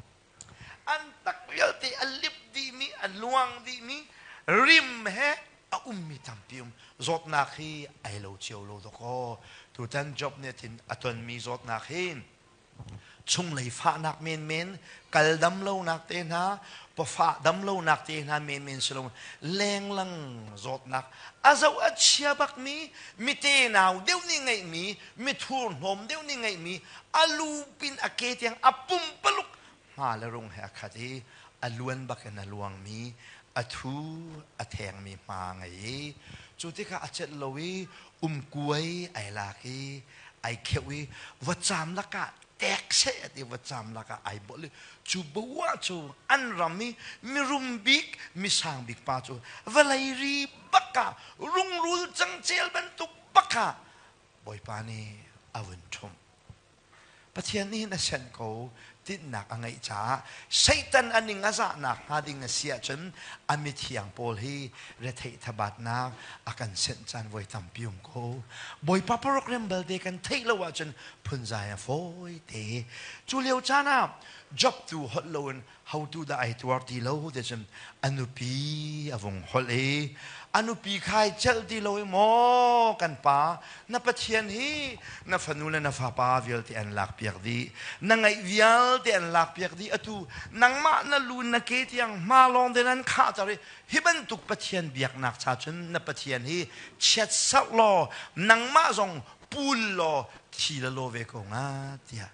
An tak vialte a lip dihmi, a luang dihmi, rim he a ummi tampi um. Zawtnak hi ai lo cio lo dawkaw. Tutan Job nih thin a tonmi zawtnak hi chunglei fahnak menmen, kal dam lonak te hna, pawfah dam lonak te hna menmen si lo, lenglang zawtnak a zoh a chia bakmi, mi tenau deuh nih ngeihmi, mi thurhnawm deuh nih ngeihmi, a lu pin a ke tiang a pumpaluk hma le rung he a khat i a luan bak in a luangmi, a thu a thengmi hma a ngei i cu tikah a celh lo i umkuai ai lak i ai kheuh i vacam lakah tek seh a ti, vacam lakah ai bol i cu boah cu an ram i mirum bik misang bik pa cu vawlei ri bak ah rungrul cangcel bantuk bak ah Bawipa nih a vun ṭhumh. Pathian nih hin a sianh ko, tinhnak a ngeih caah Satan a ning a zahnak hnga ding a si ahcun a mithiang pawl hi retheih thabatnak a kan senh caan voi tampi um ko. Bawipa program belte kan theih lo ahcun phunzai a fawi te. Cu lio caan ah Job tu holh loin hotu dah ai tuar ti lo ti cun a nupi a vung holh i a nupi khai celh ti lo i, maw kan pa, na Pathian hi na fanu le na fapa vialte an lakpiak dih, na ngeih vialte an lakpiak dih, atu nangmah na lu na ke tiang hma lawng te nan khahter i hi bantuk Pathian biaknak cha cun na Pathian hi chiat serh law nangmah zong pul law thi la law ve ko nga, tiah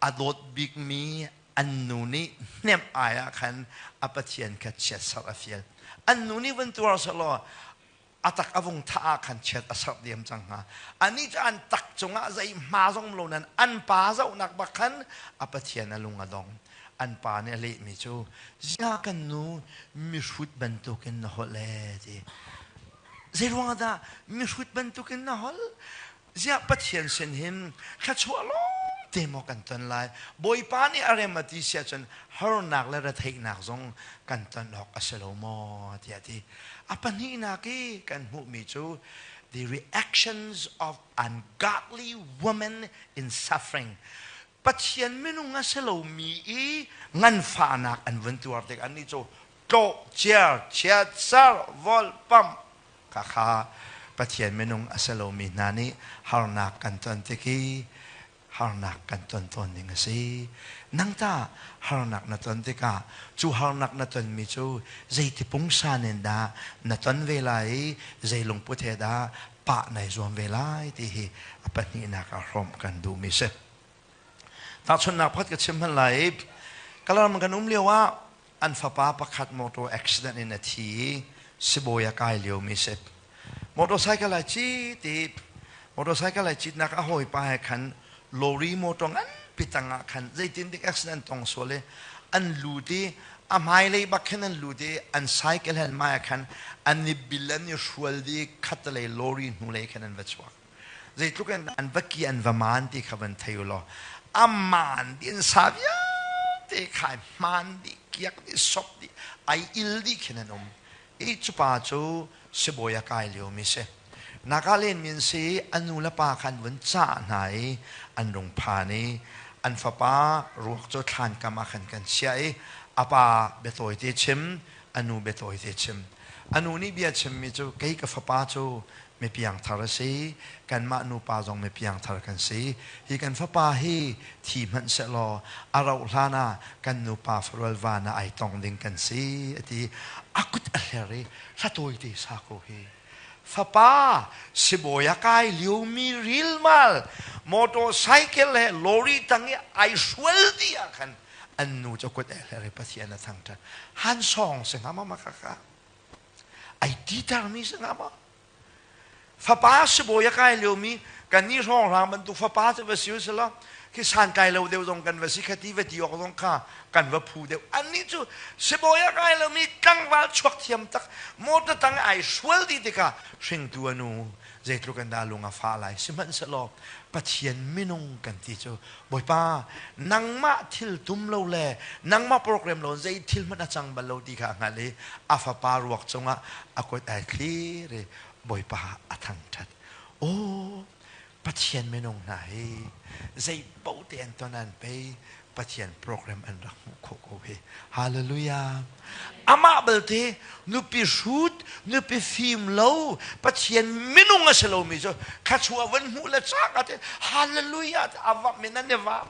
a dawt bikmi an nu nih hnemh ai ah khan a Pathian kha chiatserh a fial. An nu nih vun tuar selaw a tak a vung thah ah khan chiat a serh diam cang hnga. Anih cu an tak cungah zei hma zong lo nan an pa zohnak bak khan a Pathian a lung a dong. An pa nih a lehmi cu, zia kan nu, mihrut bantukin na holh ee ti. Zeiruang ah dah mihrut bantukin na holh? Ziah Pathian sin hin thluachuah lawng te maw kan ton lai? Bawipa nih a rem a ti si ahcun harnak le retheihnak zong kan ton awk a si lo maw tiah a ti. A pahnihnak i kan hmuhmi cu the reactions of ungodly women in suffering. Pathian minung a si lomi i nganfahnak an vun tuar tik annih cu tlawh, ciar, chiat, sar, vol, pam Khakha Pathian minung a si lomi hna nih harnak kan ton tik i harnak kan ton tawn ding a si. Nang tah harnak na ton tikah cu harnak na tonmi cu zeiti pungsan in dah na ton ve lai i zei lungput he dah pah nai zuam ve lai ti hi a pahnihnak ah hrawmh kan duhmi si. Tahchunhnak pakhat ka chim hmanh lai i Kalaram kan um lio ah an fapa pakhat motor accident in a thi i sibawi a kai liomi si. Motorcycle ai cit i motorcycle ai citnak a hawipa he khan lorry motor nganpi tangah khan zeitintik accident tong sual i an lut i a hmailei bak khin an lut i an cycle he an hmai ah khan an i bil, an i hrual dih, khattelei lorry hnulei khan an va chuak. Zeitluk in an va ki an va maan ti kha van thei u law, a maan dih, an sa vialte kha ai hmaan dih, kiak dih, sop dih, ai il dih khin an um i cu pa cu sibawi a kai liomi si. Nagaland min si a nu le pa kha an vun cah hna i an rung phan i an fapa ruak cu thlankam ah khan kan chiah i a pa biatawi te chim, a nu biatawi te chim. A nu nih bia chimmi cu, kei ka fapa cu mi piangthar a si, kanmah nupa zong mi piangthar kan si. Hi kan fapa hi thi hmanh sehlaw a rauh hlan ah kan nupa farual van ah ai tong ding kan si, a ti. A kut a hler i hla tawite sa ko hi. Fapa sibawi a kai liomi rilmal motorcycle he lorry tang i ai hrual dih ah khan an nu cu kut a hler i Pathian a thangṭhat. Han sawng si hnga ma ma kha ai titermi si hnga maw? Fapa sibawi a kai liomi kannih hrawnghrang bantuk fapa cu va si u selaw khi santlai lo deuh zong kan va si, khati va ti awk zong kha kan va phu deuh. Annih cu sibawi a kai lomi tlangval chuak thiam tak motor tang ai hrual dih tikah hringtu a nu. Zeitluk in dah lung a fah lai. Sihmanhsehlaw Pathian minung kan ti cu Bawipa nangmah thil tum lo le nangmah program lo zei thil hmanh a cang bal lo ti kha a hngalh i a fapa ruak cungah a kut ai thlir i Bawipa a thangṭhat. Aw Pathian minung hna hi zei paoh te an ton an pei Pathian program an rak hmuh khawh ko hi. Hallelujah. Amah belte nupi hrut, nupi fim lo, Pathian minung a si lomi cu thluachuah van hmuh le cak ate hallelujah a va min an i va.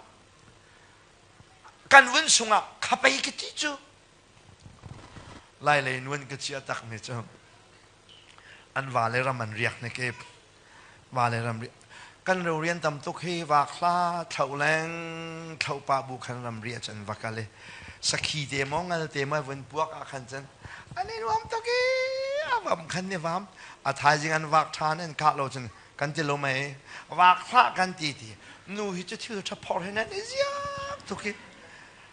Kan vun sungah khapei ka ti cu. Lai lei nuan ka chia takmi cu an va le ram an riak ne ke va le ram kan ro rian tam tuk hi vak hla thlo leng thlo pa bu khan ram ria chan va kal i sakhi te mo ngal te mo vun puak ah khan chan an i nuam tuk i a vam khan ni vam a thaizing an vak than an kah lo cun kan ti lo mei vak hlah kan ti ti nu hi cu thil tha phor hin an i ziak tuk i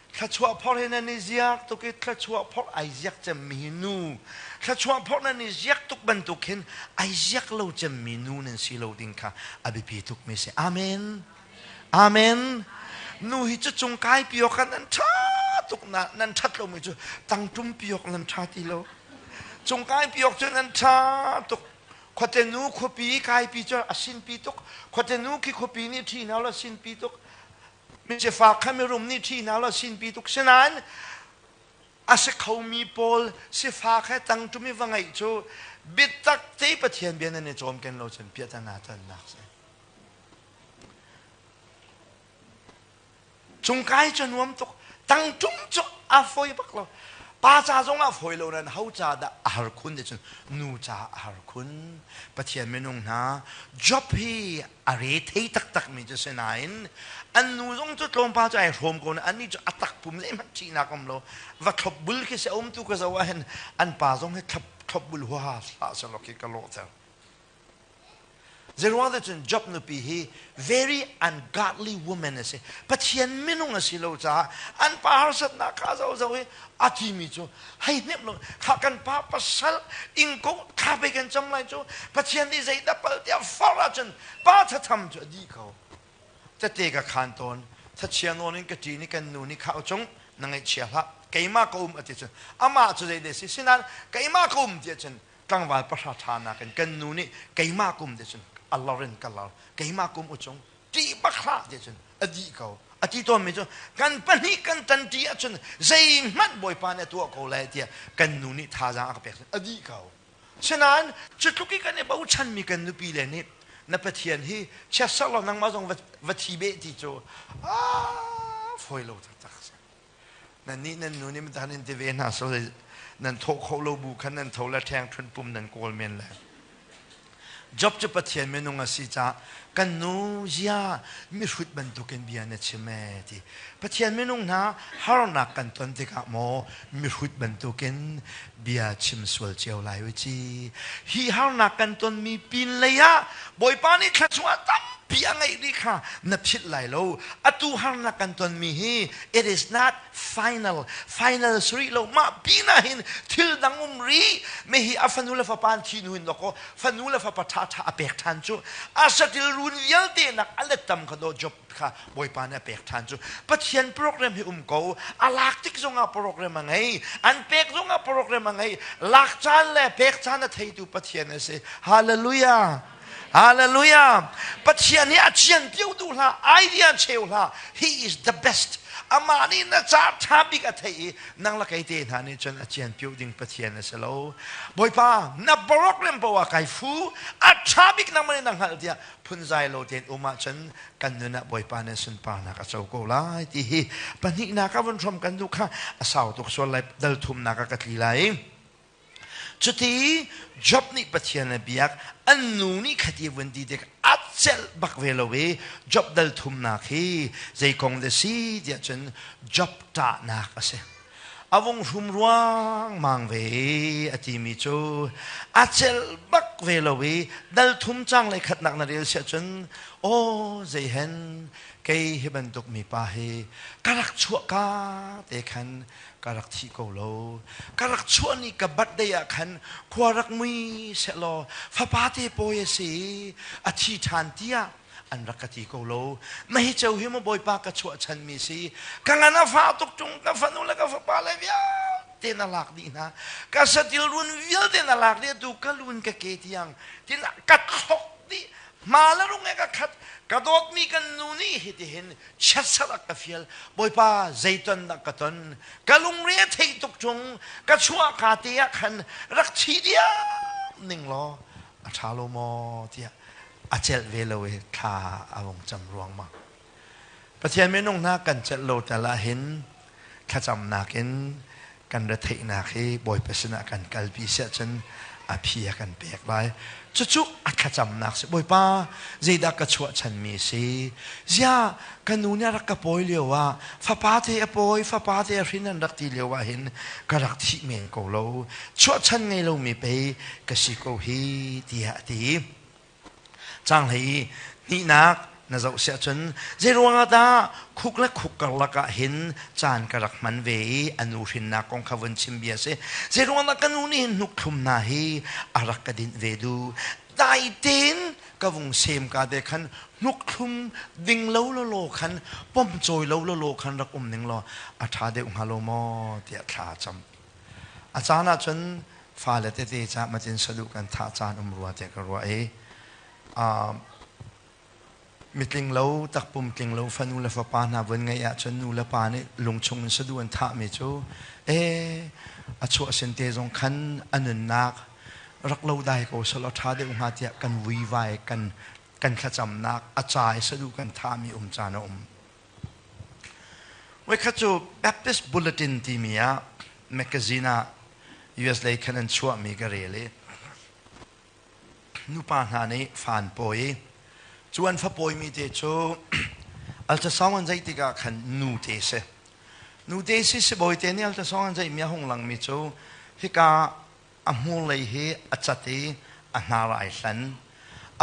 Thluachuah phorh hi nan i ziak tuk i thluachuah phorh ai ziak cemmi hi nu thluachuah phorh nan i ziak tuk bantuk hin ai ziak lo cemmi nu nan si lo ding kha a biapi tukmi si. Amen. Amen. Nu hi cu cung kai pi awk nan ṭha tuk na nan ṭhat lomi cu tangṭum pi awk nan ṭha ti lo. Cung kai pi awk cu nan ṭha tuk. Khuate nu khuapi kai pi cu a sinpi tuk. Khuate nu khi khuapi nih ṭhi hna lo sinpi tuk. Misifak kha mirum nih ṭhi hna law sinpi tuk sinain a si khomi pawl sifak he tangṭum i va ngeih cu biatak te Pathian bia nan i cawmken lo cun piahtana tonnak si. Cungkai cu nuam tuk tangṭum cu a fawi bak lo. Pa ca zong ah fawi lo nan ho ca dah a har khun ti cun nu ca a har khun. Pathian minung hna Job hi a re thei taktakmi cu si nain an nu zong cu tlawmpal cu ai hrawm ko na annih cu a takpum zeihmanh ṭihnak um lo va thlop bul khi si um tu ka zoh ahhin an pa zong hi thlop thlop bul huaha hlah selaw khi ka lawhter Zeiruang dah cun Job nupi hi very ungodly woman a si. Pathian minung a si lo caah an pa harsatnak kha zo zo i a timi cu hei hnemh lo kha kan pa pasal ingko kha pe kan cam lai cu Pathian nih zeidah pal tiah far ahcun pa thatham cu a dih ko tete ka khan tawn thachia nawn in ka ṭi ni kan nu nih kha cung na ngaihchia hlah keimah ka um a ti cun amah cu zei deh si sinain keimah ka um ti ahcun tlangval pahra ṭha nakin kan nu nih keimah kum ti cun a lor in ka lor keimah kum u cung ṭih bak hlah ti cun a dih ko a ti tawnmi cu kan pahnih kan tanṭi ahcun zeihmanh Bawipa nih a tuah ko lai tiah kan nu nih thazaang a ka pek a dih ko sinain cu tluk i kan i bochanmi kan nupi le nih na Pathian hi chiatserh law nangmah zong va thi beh ti cu a fawi lo taktak nan nih nan nu nih mitan in ti ve hna so nan thawh kho lo bu khan nan tho le ṭheng ṭhun pum nan kawl men le Job cu Pathian minung a si caah kan nu zia mihrut bantukin bia na chim ee ti. Pathian minung hna harnak kan ton tikah maw mihrut bantukin bia chim sual cio lai u ci. Hi harnak kan tonmi pin lei ah Bawipa nih thluachuah tampi a ngeih rih kha na philh lai lo. Atu harnak kan tonmi hi it is not final final sri lo mah pin ah hin thil dang um ri me hi a fanu le fapa an thi nu hin doko fanu le fapa tha tha a pek than cu a satil run vialte nak a let tam kha do job kha bawipa nih a pek than cu pathian program hi um ko a lak tik zongah program a ngei an pek zongah program a ngei lak caan le pek caan a theitu pathian a si hallelujah Hallelujah. Pathian hi a cian pio tu hlah, idea cheu hlah. He is the best. Amah nih na ca ṭha bik a theih i nang la kei te hna nih cun a cian pio ding Pathian a si lo. Bawipa, na program poah kai fu, a ṭha bik nangmah nih na hngalh tiah phunzai lo tein um ahcun kan nun ah Bawipa nih sunparnak a co ko lai ti hi pahnihnak ah vun hrom kan duh kha a sau tuk sual lai dal thumnak ah ka tli lai. Cuti Job nih Pathian a biak, an nu nih khati vun ti tik a celh bak ve lo i Job dal thumnak hi zei kong dah si tiah cun Job ṭahnak a si. A vung hrum ruangmang ve a timi cu a celh bak ve lo i dal thum cang le khatnak na rel siah cun aw zei hen kei hi bantuk mipa hi ka rak chuah ka te khan. Ka rak thi ko lo. Ka rak chuah ni ka birthday ah khan khua rak mui sehlaw fapa te pawi a si, a thi ṭhan tiah an rak ka ti ko lo. Mah hi ceu hi maw Bawipa ka chuah chanmi si. Ka ngan a fah tuk ṭung, ka fanu le ka fapa le vialte na lak dih hna. Ka satil run vialte na lak dih, atu ka lun ka ke tiang tin ka thlok dih. Hma le rung he ka khat. Ka dawtmi kan nu nih hitihin chiatserh a ka fial. Bawipa, zeiton dah ka ton? Ka lungre a theih tuk ṭung. Ka chuah ka te ah khan rak thi diam ning law a ṭha lo maw tiah a celh ve lo i thla a vung cam ruangmang. Pathian minung hna kan celh lo tal ahhin thlacamnak in kan retheihnak hi Bawipa sinah kan kalpi siah cun a phi a kan pek lai. Cucu a thlacamnak si. Bawipa, zeidah ka chuahchanmi si? Ziah, ka nu nih a rak ka pawi lio ah fapa te a pawi, fapa te a hrin an rak ti lio ah hin ka rak thih men ko lo. Chuahchan ngei lomi pei ka si ko hi, tiah a ti. Cang hlei i hnihnak na zoh siah cun zeiruangah dah khuk le khuk karlak ah hin caan ka rak hman ve i a nu hrinnak kong kha vun chim bia si. Zeiruangah ka nu nih hin hnuk-thlum hna hi a rak ka dinh ve duh. Dai tein ka vung sem ka te khan hnuk-thlum ding lo lawlaw khan pom cawi lo lawlaw khan rak um ning law a ṭha deuh hnga lo maw tiah thla a cam. A caan ah cun fale tete ca matin saduh kan thah caan um rua tiah ka ruah i mitling lo takpum tling lo fanu le fapa hna vun ngeih ahcun nu le pa nih lungchung in saduh an thahmi cu ee a chuah sin te zong khan a nunnak rak lo dai ko selaw ṭha deuh hnga tiah kan vuivai kan kan thlacamnak a ca i saduh kan thahmi um caan a um. Voikhat cu Baptist Bulletin timi ah magazine ah US lei khan an chuahmi ka rel i nupa hna nih fa an pawi i cu an fapawimi te cu ultrasound an zeih tikah khan nu te si. Nu te si sibawi te nih ultrasound an zeihmi a hung langmi cu hika a hmur lei hi a cat i a hnar ai hlan.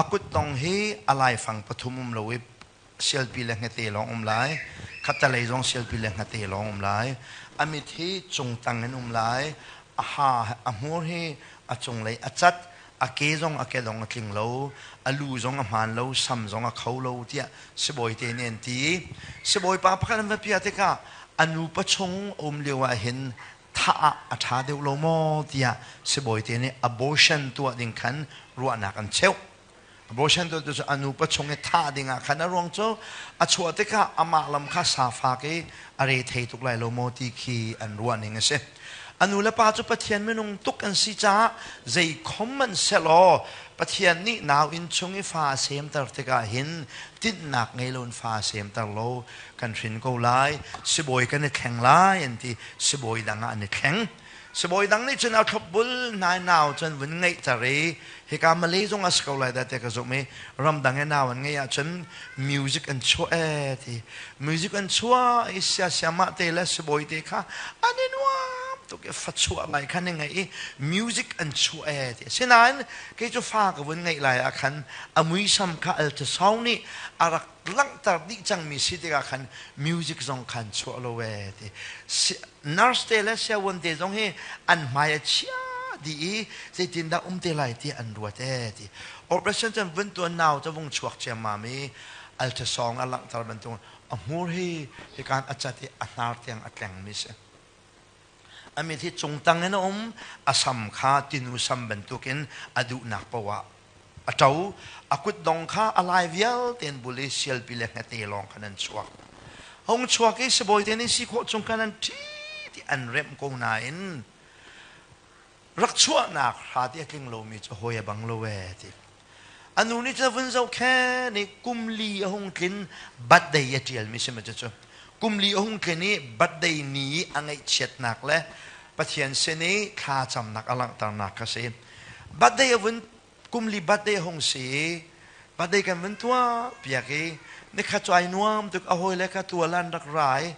A kuttong hi a laifang pathum um lo i sialpi le hngete lawng um lai khattelei zong sialpi le hngete lawng um lai a mit hi cungtang in um lai a ha a hmur hi a cunglei a cat a ke zong a kedong a tling lo a lu zong a hmaan lo sam zong a kho lo tiah sibawi te nih an ti sibawi pa pakhat an va piah tikah a nu pachung a um lio ah hin thah ah a ṭha deuh lo maw tiah sibawi te nih abortion tuah ding khan ruahnak an cheuh. Abortion tu cu a nupa chung i thah dingah khan a ruang cu a chuah tikah amah lam kha safak i a re thei tuk lai lo maw ti khi an ruah ning a si. A nu le pa cu Pathian minung tuk an si caah zei khom man selaw Pathian nih nau inn chung i fa a semter tikah hin tinhnak ngei loin fa a semter lo kan hrin ko lai sibawi kan i thleng lai an ti sibawi dang ah an i thleng. Sibawi dang nih cun a thlopbul nai nau cun vun ngeihter i hika Malay zong a si ko lai dah tiah ka zumh i ramdang i nau an ngeih ahcun music an chuah ee ti music an chuah i siasiamah te le sibawi te kha an i nuam tuk i fa chuah lai khan i ngaih i music an chuah ee ti asinain kei cu fa ka vun ngeih lai ah khan a muisam kha ultrasound nih a rak langhter dih cangmi si tikah khan music zong khan chuah lo ee ti nurse te le siawan te zong hi an hmai a chia dih i zeitindah um te lai ti an ruat ee ti operation cun vun tuan nau cu vung chuak ciammam i ultrasound a langhter bantuk a hmur hi hikan a cat i a hnar tiang a tlengmi si a mit hi cungtang in a um a sam kha tinu sam bantukin a duhnak poah a ṭo a kutdong kha a lai vialte in bul i sialpi le hngete lawng khan an chuak hung chuak i sibawi te nih si khawh chung khan an ṭhi ti an remh ko nain rak chuahnak hra ti a tling lomi cu hawi a bang lo ee ti a nu nih cun vun zohkhen i kum li a hung tlin birthday a ṭialmi si ma cu kum li a hung tlin i birthday ni a ngaihchiatnak le Pathian sin i thla camnak a langhternak kha si birthday a vun kum li birthday a hung si i birthday kan vun tuah piak i nikhat cu ai nuam tuk a hawile kha tual an rak ra i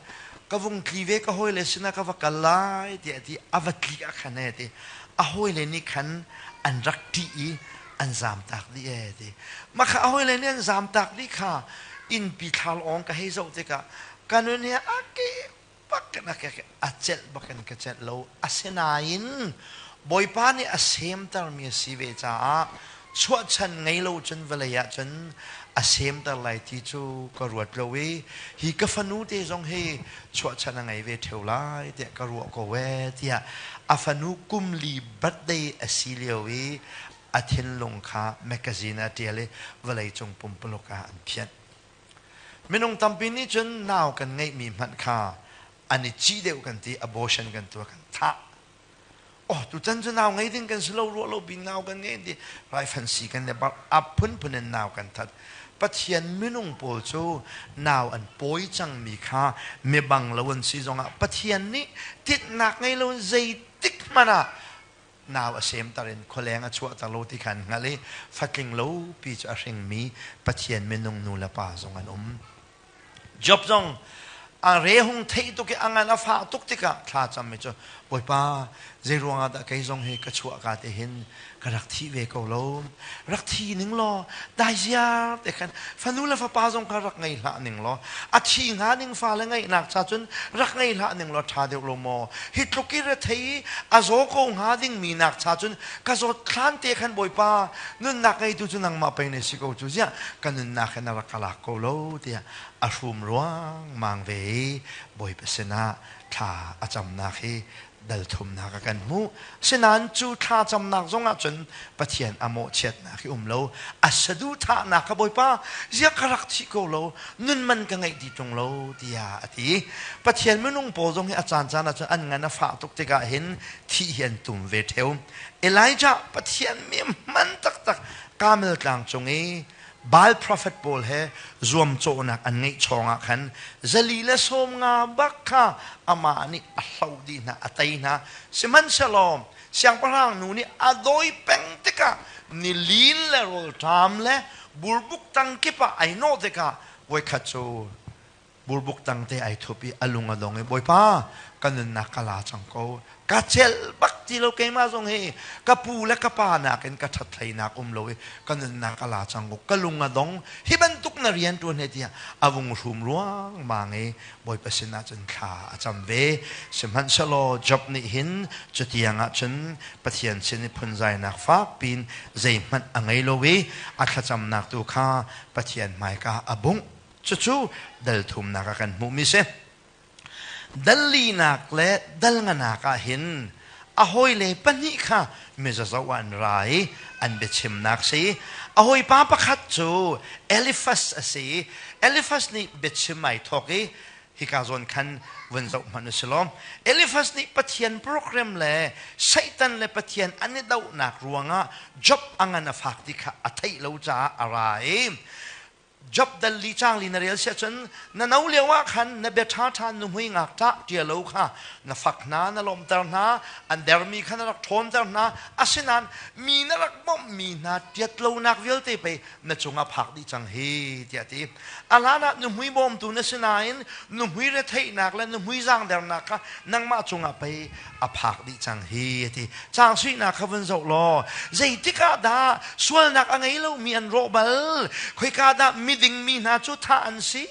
ka vung tli ve ka hawile sinah ka va kal lai tiah ti a va tli ah khan e ti a hawile nih khan an rak ṭih i an zamtak dih e ti mah kha a hawile nih an zamtak dih kha innpi thlalawng ka hei zoh tikah ka nun hi a ke. bak in a celh bak in ka celh lo. Asinain Bawipa nih a semtermi a si ve caah chuahchan ngei lo cun vawlei ah cun a semter lai ti cu ka ruat lo i hi ka fanu te zong hi chuahchan a ngei ve ṭheo lai tiah ka ruah ko ee tiah a fanu kum li birthday a si lio i a thinlung kha magazine ah a ṭial i vawleicung pumpuluk ah an phianh. Minung tampi nih cun nau kan ngeihmi hmanh kha an i cih deuh kan ti, abortion kan tuah kan thah. Oh, tutan cu nau ngei ding kan si lo, ruah lo bin nau kan ngei ti raifan si kan le bar a phunphun in nau kan that. Pathian minung pawl cu nau an pawi cangmi kha mibang lo an si zongah Pathian nih tinhnak ngei lo in zeitik hmanh ah nau a semter in khualeng a chuahter lo ti kha an hngalh i fatling lo pi cu a hringmi Pathian minung nu le pa zong an um. Job zong a re hung theih tuk i a ngan a fah tuk tikah thla cammi cu Bawipa zei ruangah dah kei zong hi ka chuah ka te hin ka rak thi ve ko lo rak thi ning law dai ziar te khan fanu le fapa zong kha rak ngei hlah ning law a thi hnga ning fa le ngeihnak cha cun rak ngei hlah ning law ṭha deuh lo maw hi tluk i rethei a zaw ko hnga ding mi nak cha cun ka zawt thlan te khan Bawipa nunnak ngeitu cu nangmah pei na si ko cu ziah ka nunnak hin a rak ka lak ko lo tiah a hrum ruangmang ve i Bawipa sinah thla a camnak hi dal thumnak a kan hmuh. Sinain cu thla camnak zongah cun Pathian a mawhchiatnak hi um lo. A saduhthahnak kha Bawipa ziah ka rak thih ko lo, nun man ka ngeih ti ṭung lo tiah a ti. Pathian minung pawl zong hi a caancaan ah cun an ngan a fah tuk tikah hin thih hi an tum ve ṭheo. Elijah Pathian mi hman taktak Karmel tlang cung i Baal prophet pawl he zuamcawhnak an ngeih chawng ah khan 150 bak kha amah nih a hloh dih hna, a tei hna. Sihmanhsehlaw siangpahrang nu nih a dawi peng tikah nilin le rawlṭam le burbuk tang kip ah ai nawh tikah voikhat cu burbuk tangte ai thup i a lung a dong i Bawipa ka nunnak ka la cang ko ka celh bak ti lo keimah zong hi ka pu le ka pa nakin ka ṭhat hleinak um lo i ka nunnak ka la cang ko ka lung a dong hi bantuk na rian ṭuan he tiah a vung hrum ruangmang i Bawipa sinah cun thla a cam ve. Sihmanhsehlaw Job nih hin cutiang ah cun Pathian sin i phunzainak fak piin zeihmanh a ngei lo i a thlacamnak tu kha Pathian hmaika a bungh. Cucu dal thumnak ah kan hmuhmi si. Dal linak le dal nganak ah hin a hawile pahnih kha mizazo ah an ra i an biachimnak si. A hawipa pakhat cu Eliphaz a si i Eliphaz nih biachim ai thawk i hika zawn khan vun zoh hmanh u si law Eliphaz nih Pathian program le Satan le Pathian an i dohnak ruangah Job a ngan a fak ti kha a theih lo caah a ra i Job dal li cang li na rel siah cun na no lio ah khan na bia ṭhaṭha nuhmui ngakṭah ṭia lo kha na fak hna na lawmter hna an dermi kha na rak ṭhawnter hna asinain mi na rak bawmhmi hna ṭiat lonak vialte pei na cungah phak dih cang hi tiah a ti. A hlan ah nuhmui bawmtu na si nain nuhmui retheihnak le nuhmui zaangdernak kha nangmah cungah pei a phak dih cang hi a ti. Caang suihnak kha vun zoh law zeitik ah dah sualnak a ngei lomi an rawh bal? Khoika dah miding mi hna cu thah an si?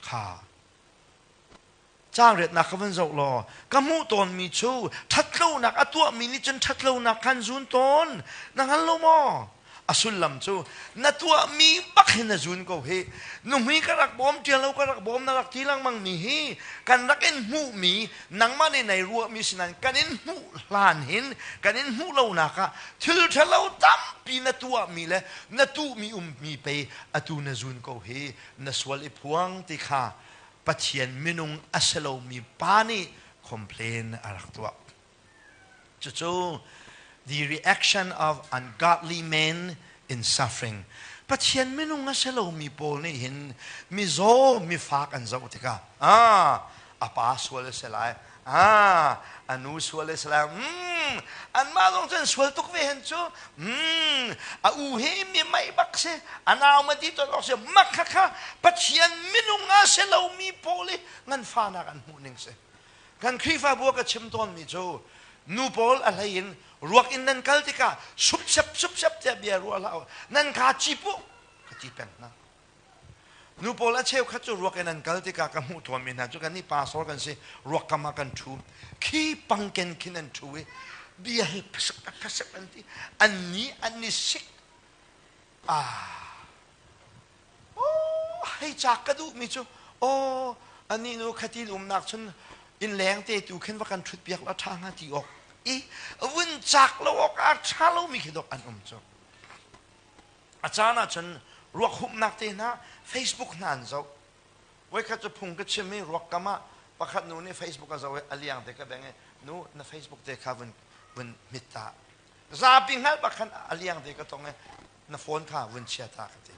Kha caang riatnak kha vun zoh law ka hmuh tawnmi cu ṭhatlonak a tuahmi nih cun ṭhatlonak khan zun tawn na hngal lo maw? A sullam cu na tuahmi bak hin na zun ko hi. Nuhmui ka rak bawm ṭial lo ka rak bawm na rak ti lengmang mi hi kan rak in hmuhmi nangmah nih nai ruahmi sinain kan in hmuh hlan hin kan in hmuh lonak ah thil ṭhalo tampi na tuahmi le na tuhmi ummi pei atu na zun ko hi na sual i phuang ti kha Pathian minung a si lomi pa nih complain a rak tuah. Cucu the reaction of ungodly men in suffering. Pathian minung a si lomi pawl nih hin mizaw mifak an zoh tikah ah a pa sual a si lai ah a nu sual a si lai anmah zong cun sual tuk ve hen cu a u hi mi mei bak si a nau ma ti ton awk si mak kha kha Pathian minung a si lomi pawl i nganfahnak an hmuh ning si. Kan Khrihfabu ah ka chim tawnmi cu nu pawl a hlei in ruak in nan kal tikah supsep supsep tiah bia ruah hlah u. Nan kaa cip u ka ti peng hna. Nu pawl a cheukhat cu ruak in an kal tikah ka hmuh tawnmi hna cu kannih pastor kan si, ruak kam ah kan ṭhu. Khi pangken khin an ṭhu i bia hi phasep phasep an ti. An ni an i sik. Ah, oh, hei cak ka duhmi cu, oh, anih nu khatin umnak cun innleng te tu khin va kan ṭhut piak la ṭha hnga ti awk i vun cak lo awk a ṭha lomi khi dok an um cu. A caan ahcun ruak humhnak te hna Facebook hna an zoh. Voikhat cu phung ka chim i ruak kam ah pakhat nu nih Facebook a zoh i a liang te ka beng i nu na Facebook te kha vun vun hmit ta. Zapi hngalh bak khan a liang te ka tong i na phone kha vun chia ta ka ti.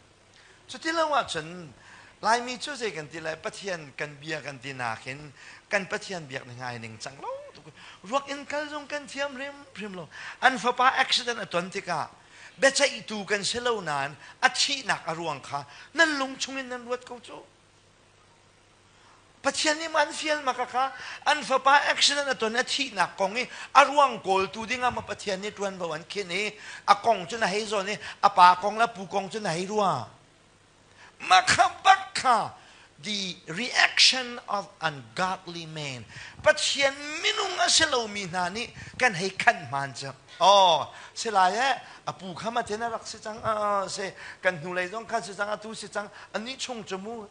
Cuti lo ahcun Laimi cu zei kan ti lai Pathian kan bia kan ti nakin kan Pathian biak ning ai ning cang lo tuk. Ruak in kal zong kan thiam hrimhrim lo. An fapa accident a ton tikah biaceihtu kan si lo nain a thihnak a ruang kha nan lung chungin nan ruat ko cu. Pathian nih an fial ma kha an fapa accident a ton a thihnak kong i a ruang kawltu dingah ma Pathian nih ṭuanvo an khin i a kong cu na hei zawn i a pa kong le pu kong cu na hei rua. Mah kha bak kha the reaction of ungodly man Pathian minung a si lomi hna nih kan hei khan hmaan cu. Oh, si lai eh a pu kha ma ten a rak si cang se kan hnulei zong kha si cang atu si cang ani chung cu mu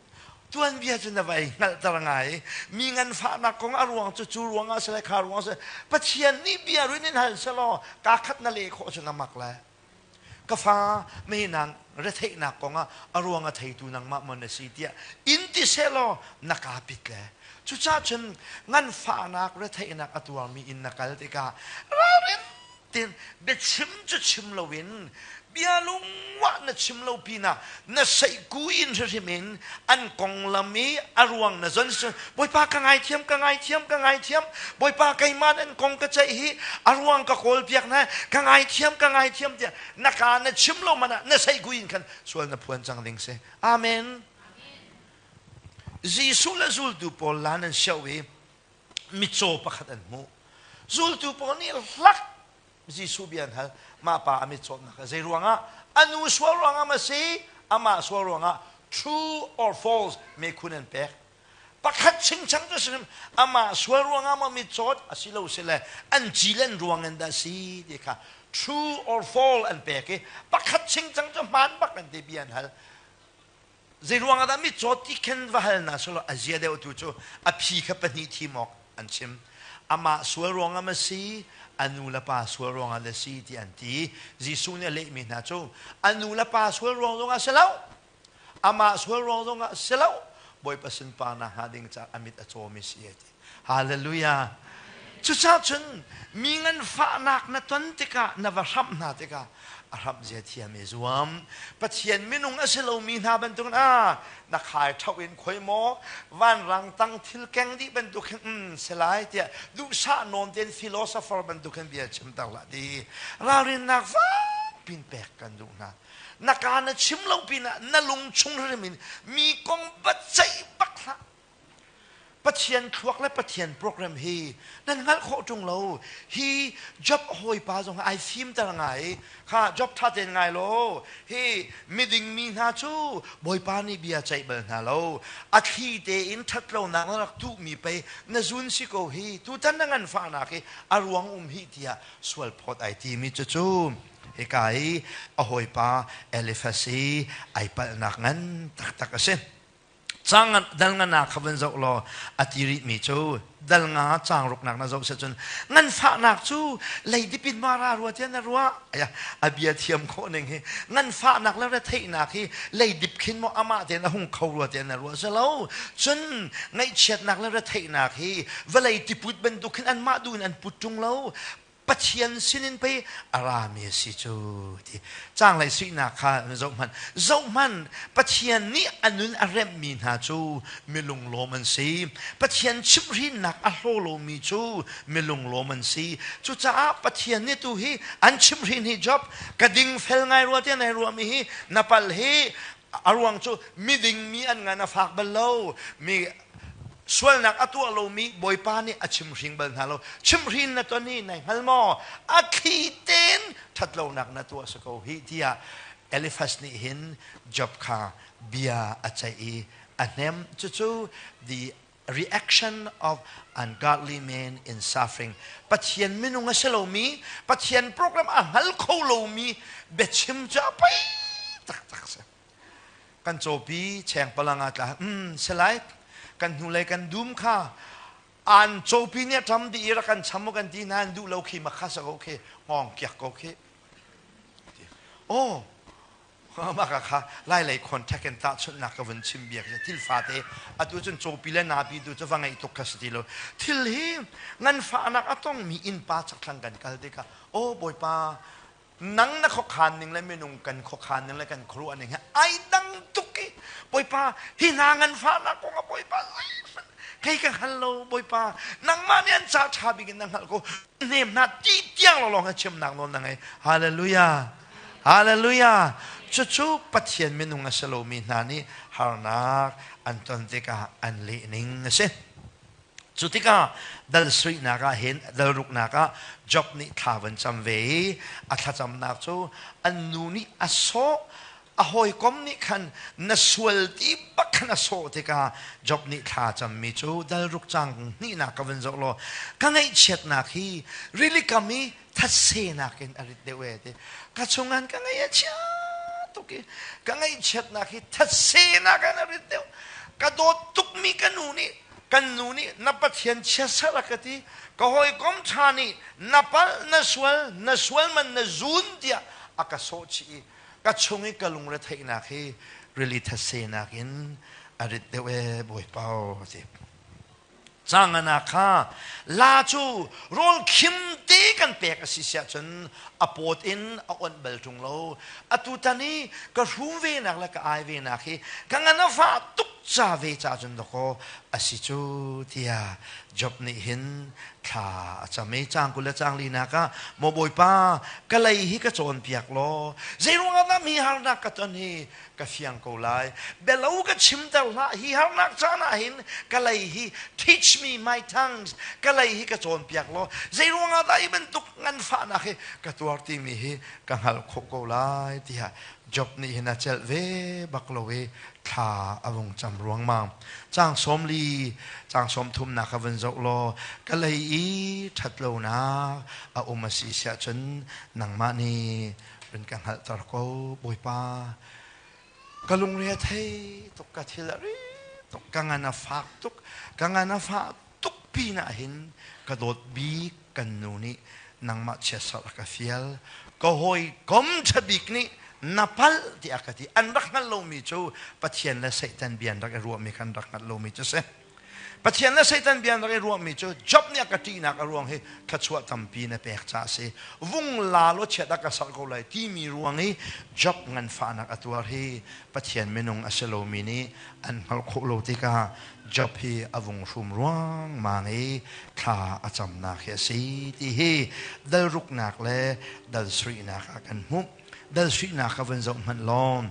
tuanbia cu na vai hngalhter ngai mi nganfahnak kong a ruang cu cu ruangah si lai kha ruang si Pathian nih bia rin in hal selaw ka khat na leh khawh cu na mak lai ka fa mehnang retheihnak kongah a ruang a theitu nangmah maw na si tiah in ti selaw na ka pit le cucah cun nganfahnak retheihnak a tuarmi in na kal tikah ralrin Tin biachim cu chim loin bia lungwah na chim lo pinah na seihku in hrimhrim in an konglam i a ruang na zon si Bawipa ka ngaithiam ka ngaithiam ka ngaithiam Bawipa keimah nan kong ka ceih hi a ruang ka kawl piak na ka ngaithiam ka ngaithiam tiah na ka na chim lo man ah na seihku in khan sual na phuan cang ding si amen Jesuh le zultu pawl lan an sioh i mitcaw pakhat an hmuh. Zultu pawl nih hlak Jesuh bia an hal. Mah pa a mitcawtnak zei ruangah? A nu sual ruangah ma si? Amah sual ruangah true or false mekhun an pek. Pakhat chingchang cu sim amah sual ruangah ma mitcawt a si lo si le an cilen ruang in dah si ti kha true or false an pek i pakhat chingchang cu hmaan bak an ti bia an hal. Zeiruang ah dah mitcaw ti khin va hal hna selaw a zia deuh tu cu a phi kha pahnih thim awk an chim. Amah sual ruangah ma si, a nu le pa sual ruangah le si ti an ti. Jesuh nih a lehmi hna cu a nu le pa sual ruang zongah si lo, amah sual ruang zongah si lo, Bawipa sunparnak hnga ding caah a mit a cawmi si a ti. Hallelujah. Cucaah cun mi nganfahnak na ton tikah na va hramh hna tikah a hramh zia thiam i zuam. Pathian minung a si lomi hna bantukin ah na khai ṭho in khoi maw vanrang tang thil keng dih bantuk hin um si lai tiah duhsah nawn tein philosopher bantuk hin bia chimter hlah ti ralrinnak fakpin pek kan duh hna. Na ka na chim lo pinah na lung chung hrim in mi kong va ceih bak hlah. Pathian thluak le Pathian program hi nan hngalh khawh ṭung lo. Hi Job hawipa zong ai fimter ngai. Kha Job ṭha tein ngai law hi miding mi hna cu Bawipa nih bia ceih bal hna lo. A thli tein ṭhatlonak na rak tuhmi pei na zun si ko hi. Tutan na nganfahnak hi a ruang um hi tiah sual phawt ai timi cucu hika i a hawipa Eliphaz i ai palhnak ngan taktak a si. Cang dal nga kha van zoh law a ti rihmi cu dal nga caang ruknak na zoh cun nganfahnak cu leidip in ma ra rua tiah na ruah aya a bia thiam khawh ning hi nganfahnak le retheihnak hi leidip khin maw amah tein a hung kho rua tiah na ruah si lo cun ngaihchiatnak le retheihnak hi vawlei tiput bantuk khin anmah duh in an put ṭung lo Pathian sinin pei a rami a si cu ti canglei suihnak kha zohhmanh zohhmanh Pathian nih a nun a remhmi hna cu milunglawm an si Pathian chimhhrinnak a hlaw lomi cu milunglawm an si cucaah Pathian nih tu hi an chimhhrin hi Job ka ding fel ngai rua tiah nai ruahmi hi na pal hi a ruang cu miding mi an ngan a fak bal lo mi Sualnak a tuah lomi Bawipa nih a chimhring bal hna lo. Chimhrin na ton hi nai hngal maw? A thli tein ṭhatlonak na tuah si ko hih tiah. Eliphaz nih hin Job kha bia a ceih i a hnem. Cucu the reaction of ungodly men in suffering. Pathian minung a si lomi, Pathian program a hngal kho lomi biachim cu a poi taktak si. Kan cawpi cheng palang ah tla, selai, kan hnulei kan dum kha an cawpi nih a ṭam dih i rak kan cham u kan ti nain duh lo khi makha sa ko khi ngong kiak ko khi. Oh, mah ka kha lai lei contact in tahchunhnak ka vun chim biak thil fate atu cun cawpi le napi tu cu va ngeih tuk kha si ti lo. Thil hi nganfahnak a tongmi innpa chakthlang kan kal tikah, oh Bawipa, nang na khuakhan ning le minung kan khuakhan ning le kan khuaruah ning hi ai dang tuk i Bawipa, hi hna nganfahnak kong ah Bawipa zeihmanh kei ka hngal lo. Bawipa, nangmah nih an ca ṭha bik in na hngalh ko, hnem hna ti tiang lawnglawng he chimnak nawl na ngei. Hallelujah, hallelujah. Cucu Pathian minung a si lomi hna nih harnak an ton tikah an leh ning a si. Cu tikah dal suihnak ah hin, dal ruknak ah Job nih thla van cam ve i a thlacamnak cu an nu nih a sawh, a hawikom nih khan na sual ti bak khan a sawh tikah Job nih thla cammi cu dal ruk cang hnihnak ka vun zoh law, ka ngaihchiatnak hi rili kam i thatse nakin a rit deuh e ti. Ka chungan ka ngaih a chia tuk i ka ngaihchiatnak hi thatse nakin a rit deuh. Ka dawt tukmi ka nu nih, kan nu nih na Pathian chiatserh a ka ti, ka hawikom ṭha nih na palh, na sual, na sual man na zun tiah a ka sawh chih i ka chung i ka lungretheihnak hi rili thatse nakin a rit deuh e, Bawipa aw ti. Cangana kha la cu rawl khim te kan pek a si siah cun a pawt in a onh bal ṭung lo. Atu tan i ka hrum ve nak le ka ai ve nak hi ka ngan a fah tuk ca ve ca cun dakaw a si cu tiah Job nih hin thla a cam i cang 20 le cang linak ah, maw Bawipa, ka lei hi ka cawnpiak law zeiruangah dah mi harnak ka ton hi ka fiang ko lai. Bialo ka chimter hlah. Hi harnak caan ah hin ka lei hi, teach me my tongues, ka lei hi ka cawnpiak law zeiruangah dah hi bantuk nganfahnak hi ka tuar timi hi ka hngalh khawh ko lai tiah Job nih hin a celh ve bak lo i thla a vung cam ruangmang. Cang 40, cang 30nak ka vun zoh law, ka lei i ṭhatlonak a um a si siah cun nangmah nih run ka hngalhter ko, Bawipa. Ka lungre a thei tuk, ka thil a ri tuk, ka ngan a fak tuk, ka ngan a fah tuk pinah hin ka dawt bik kan nu nih nangmah chiatserh a ka fial, ka hawikom ṭha bik nih na palh tiah ka ti. An rak hngalh lomi cu Pathian le Satan bia an rak i ruahmi kha an rak hngalh lomi cu si. Pathian le Satan bia an rak i ruahmi cu Job nih a ka ṭihnak a ruang hi thluachuah tampi na pek caah a si. Vung la law chiat a ka serh ko lai timi ruang i Job nganfahnak a tuar hi Pathian minung a si lomi nih an hngalh khawh lo tikah Job hi a vung hrum ruangmang i thla a camnak hi a si ti hi dal ruknak le dal sarihnak ah kan hmuh. Dal sarihnak ka vun zoh hmanh law,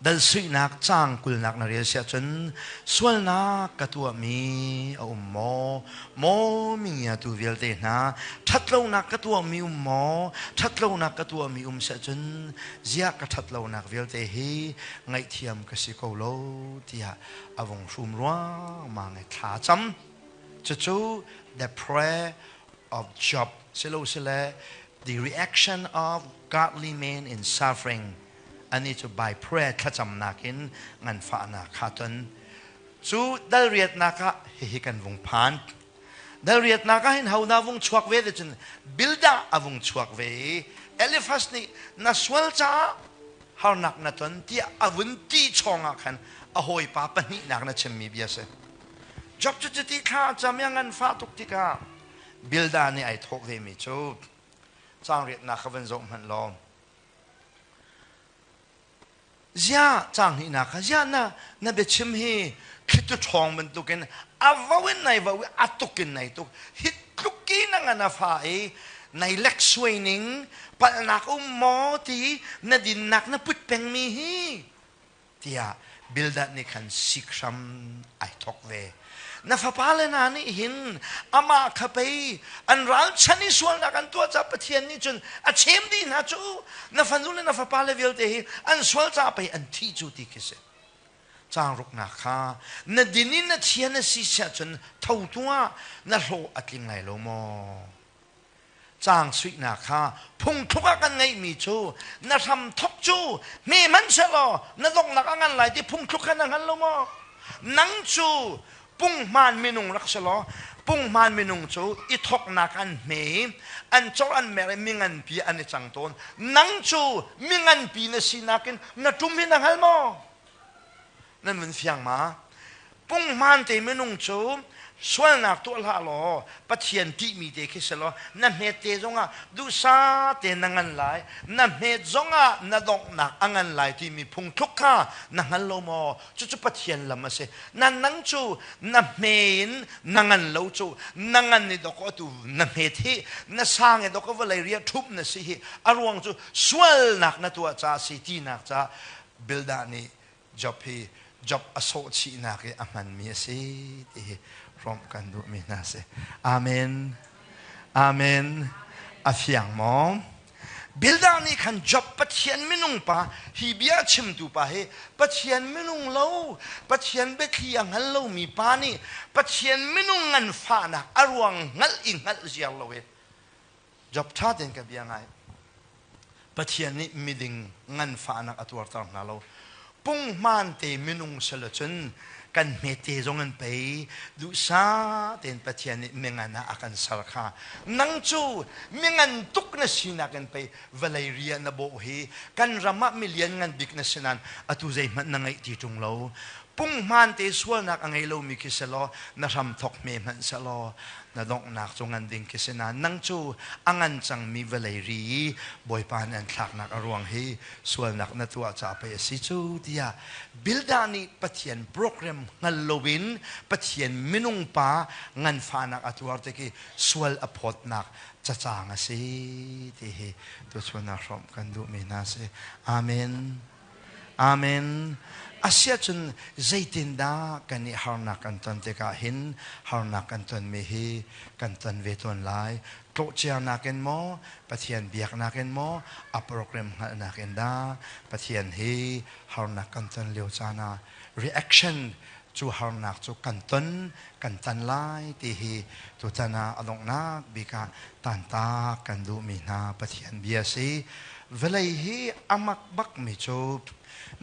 dal suihnak caang 20nak na rel siah cun, sualnak ka tuahmi a um maw, maw mingiatu vialte hna, ṭhatlonak ka tuahmi um maw? Ṭhatlonak ka tuahmi um siah cun ziah ka ṭhatlonak vialte hi ngaihthiam ka si ko lo tiah a vung hrum ruangmang i thla cam. Cucu the prayer of Job silosile the reaction of godly men in suffering. Ani cu by prayer, thlacamnak in nganfahnak kha ton. Cu dal riatnak ah hihi kan vung phan. Dal riatnak ah hin ho na vung chuak ve te cun Bildah a vung chuak ve i Eliphaz nih na sual caah harnak na ton tiah a vun ti chawng ah khan a hawipa pahnihnak na chimmi bia si. Job cu cuti thla a cam i a nganfah tuk tikah Bildah nih ai thawk vemi cu cang riatnak kha van zoh hmanh law, ziah cang hnihnak kha, ziah na biachim hi thlitu ṭhawng bantukin a vo in nai vo i a tuk in nai tuk? Hi tluk i na ngan a fa i nai lek suai ning, palhnak um maw ti na dinnak na put pengmi hi tiah Bildad nih khan sik hram ai thawk ve. Na fapa le hna nih hin amah kha pei an ralchan i sualnak an tuah caah Pathian nih cun a chem dih hna cu. Na fanu le na fapa le vialte hi an sual caah pei an thih cu ti khi si. Caang ruknak kha na din in na thian a si siah cun tho tuah na hlawh a tling lai lo maw? Caang suihnak kha phungthluk ah kan ngeihmi cu na hram thok cu hme hmanhsehlaw na donghnak a ngan lai ti phungthluk kha na hngal lo maw? Nang cu punghman minung rak si law punghman minung cu i thoknak an hme i an cor an mer i minganpi an i cang tawn. Nang cu minganpi na sinak in na ṭum hi na hngal maw? Nan vun fiang ma? Punghman te minung cu sualnak tuah hlah law Pathian ṭihmi te khi si law na hmet te zongah duhsa te na ngan lai na hmet zongah na donghnak a ngan lai timi phungthluk kha na hngal lo maw cucu Pathian lam a si na nang cu na hme in na ngan lo cu na ngan i dawkaw atu na hmet hi na sang i dawkaw vawlei ria ṭhup na si hi a ruang cu sualnak na tuah ca si tinak ca Bildah nih Job hi Job a sawhchihnak i a hmanmi a si ti hi hrawmh kan duhmi hna a si. Amen. Amen. A fiang maw? Bildah nih khan Job Pathian minung pa hi bia chimtu pa hi Pathian minung lo Pathian biathli a hngal lomi pa nih Pathian minung nganfahnak a ruang hngalh i hngalh ziar lo in Job ṭha tein ka bia ngai. Pathian nih miding nganfahnak a tuarter hna lo. Punghman te minung silo cun kan hmete zong an pei duhsah tein Pathian nih mingan ah a kan ser kha. Nang cu mingan tuk na sinak in pei vawlei ria na bawh hi kan ram ah milian ngan bik na si nain atu zeihmanh na ngeih ti ṭung lo. Punghman te sualnak a ngei lomi khi selaw na hram thok hme hmanh selaw na donghnak cu ngan ding khi si nain nang cu a ngan cangmi vawlei ri i Bawipa nih an thlaknak a ruang hi sualnak na tuah ca pei a si cu tiah Bildah nih Pathian program hngal loin Pathian minung pa nganfahnak a tuar tik i sual a phawtnak cacang a si ti hi tuchun ah hrawmh kan duhmi hna si. Amen. Amen. Asiahcun zeitindah kan i harnak kan ton tikah hin harnak kan tonmi hi kan ton ve tawn lai. Tlawhciarnak in maw, Pathian biaknak in maw, a program hngalhnak in dah Pathian hi harnak kan ton lio caan ah reaction cu harnak cu kan ton, kan tan lai ti hi tutan ah a donghnak bik ah tantak kan duhmi hna Pathian bia si. Vawlei hi a mak bakmi cu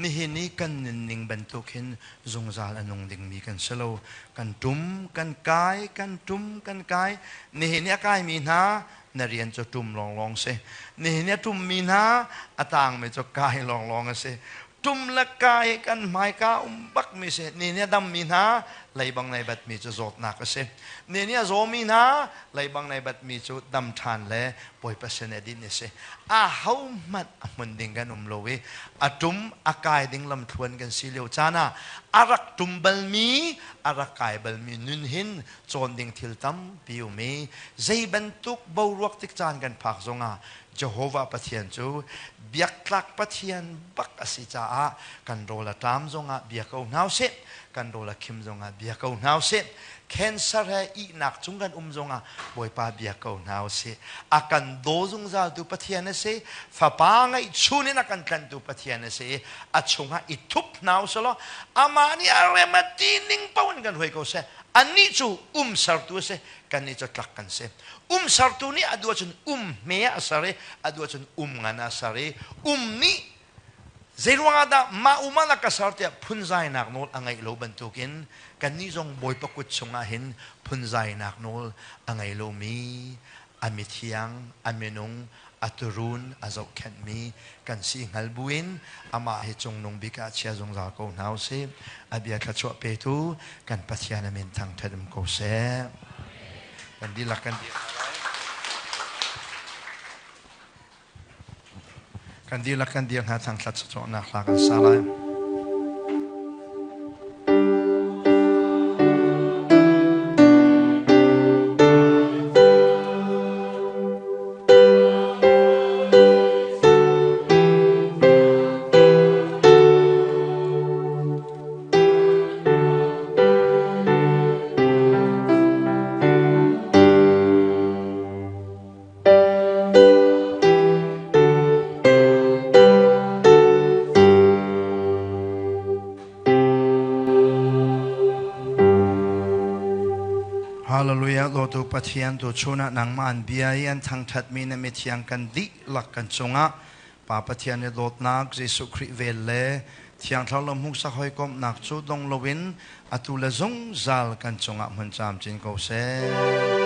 nihin i kan nunning bantuk hin zungzal a nung dingmi kan si lo. Kan ṭum, kan kai, kan ṭum, kan kai. Nihin i a kaimi hna na rian cu ṭum lawnglawng si. Nihin i a ṭummi hna a tangmi cu kai lawnglawng a si. Ṭum le kai kan hmaika um bakmi si. Ni nih a dammi hna leibang nei batmi cu zawtnak a si. Ni nih a zawmi hna leibang nei batmi cu dam ṭhan le Bawipa sin a din a si. A hohmanh a hmun ding kan um lo i a ṭum a kai ding lamthluan kan si lio caan ah a rak ṭum balmi a rak kai balmi nun hin cawn ding thil tampi um i zei bantuk boruak tik caan kan phak zongah Jehovah Pathian cu biaktlak Pathian bak a si caah kan rawl a ṭam zongah bia ko hna usih kan rawl a khim zongah bia ko hna usih cancer he ihnak cung kan um zongah Bawipa bia ko hna usih a kan daw zungzaltu Pathian a si fapa ngeihchun in a kan tlanhtu Pathian a si i a chungah i thup hna usih law amah nih a rem a ti ning paoh in kan hruai ko seh annih cu um sertu a si kannih cu tlak kan si Um sertu nih a duh ahcun um hme ah a ser i a duh ahcun um ngan ah a ser i um nih zeiruang ah dah mah um ah na ka ser tiah phunzainak nawl a ngeih lo bantukin kannih zong Bawipa kut chungah hin phunzainak nawl a ngei lomi a mithiang a minung a turun a zohkhenhmi kan si hngal buin amah hi cungnung bik ah chia zungzal ko hna usih. A bia thluachuah petu kan Pathian a min thangṭhat um ko seh. Kan dihlak kan dir hna lai. Kan dihlak kan dir hna thangṭhat cawhnak hla kan sa lai. Dawtu Pathian, tuchun ah nangmah an bia i an thangṭhatmi na mithiang kan dihlak kan cungah Pa Pathian i dawtnak, Jesuh Khrih vel le Thiang Thlarau hmuhsak hawikomhnak cu dong loin atu le zungzal kan cungah hmun camcin ko seh.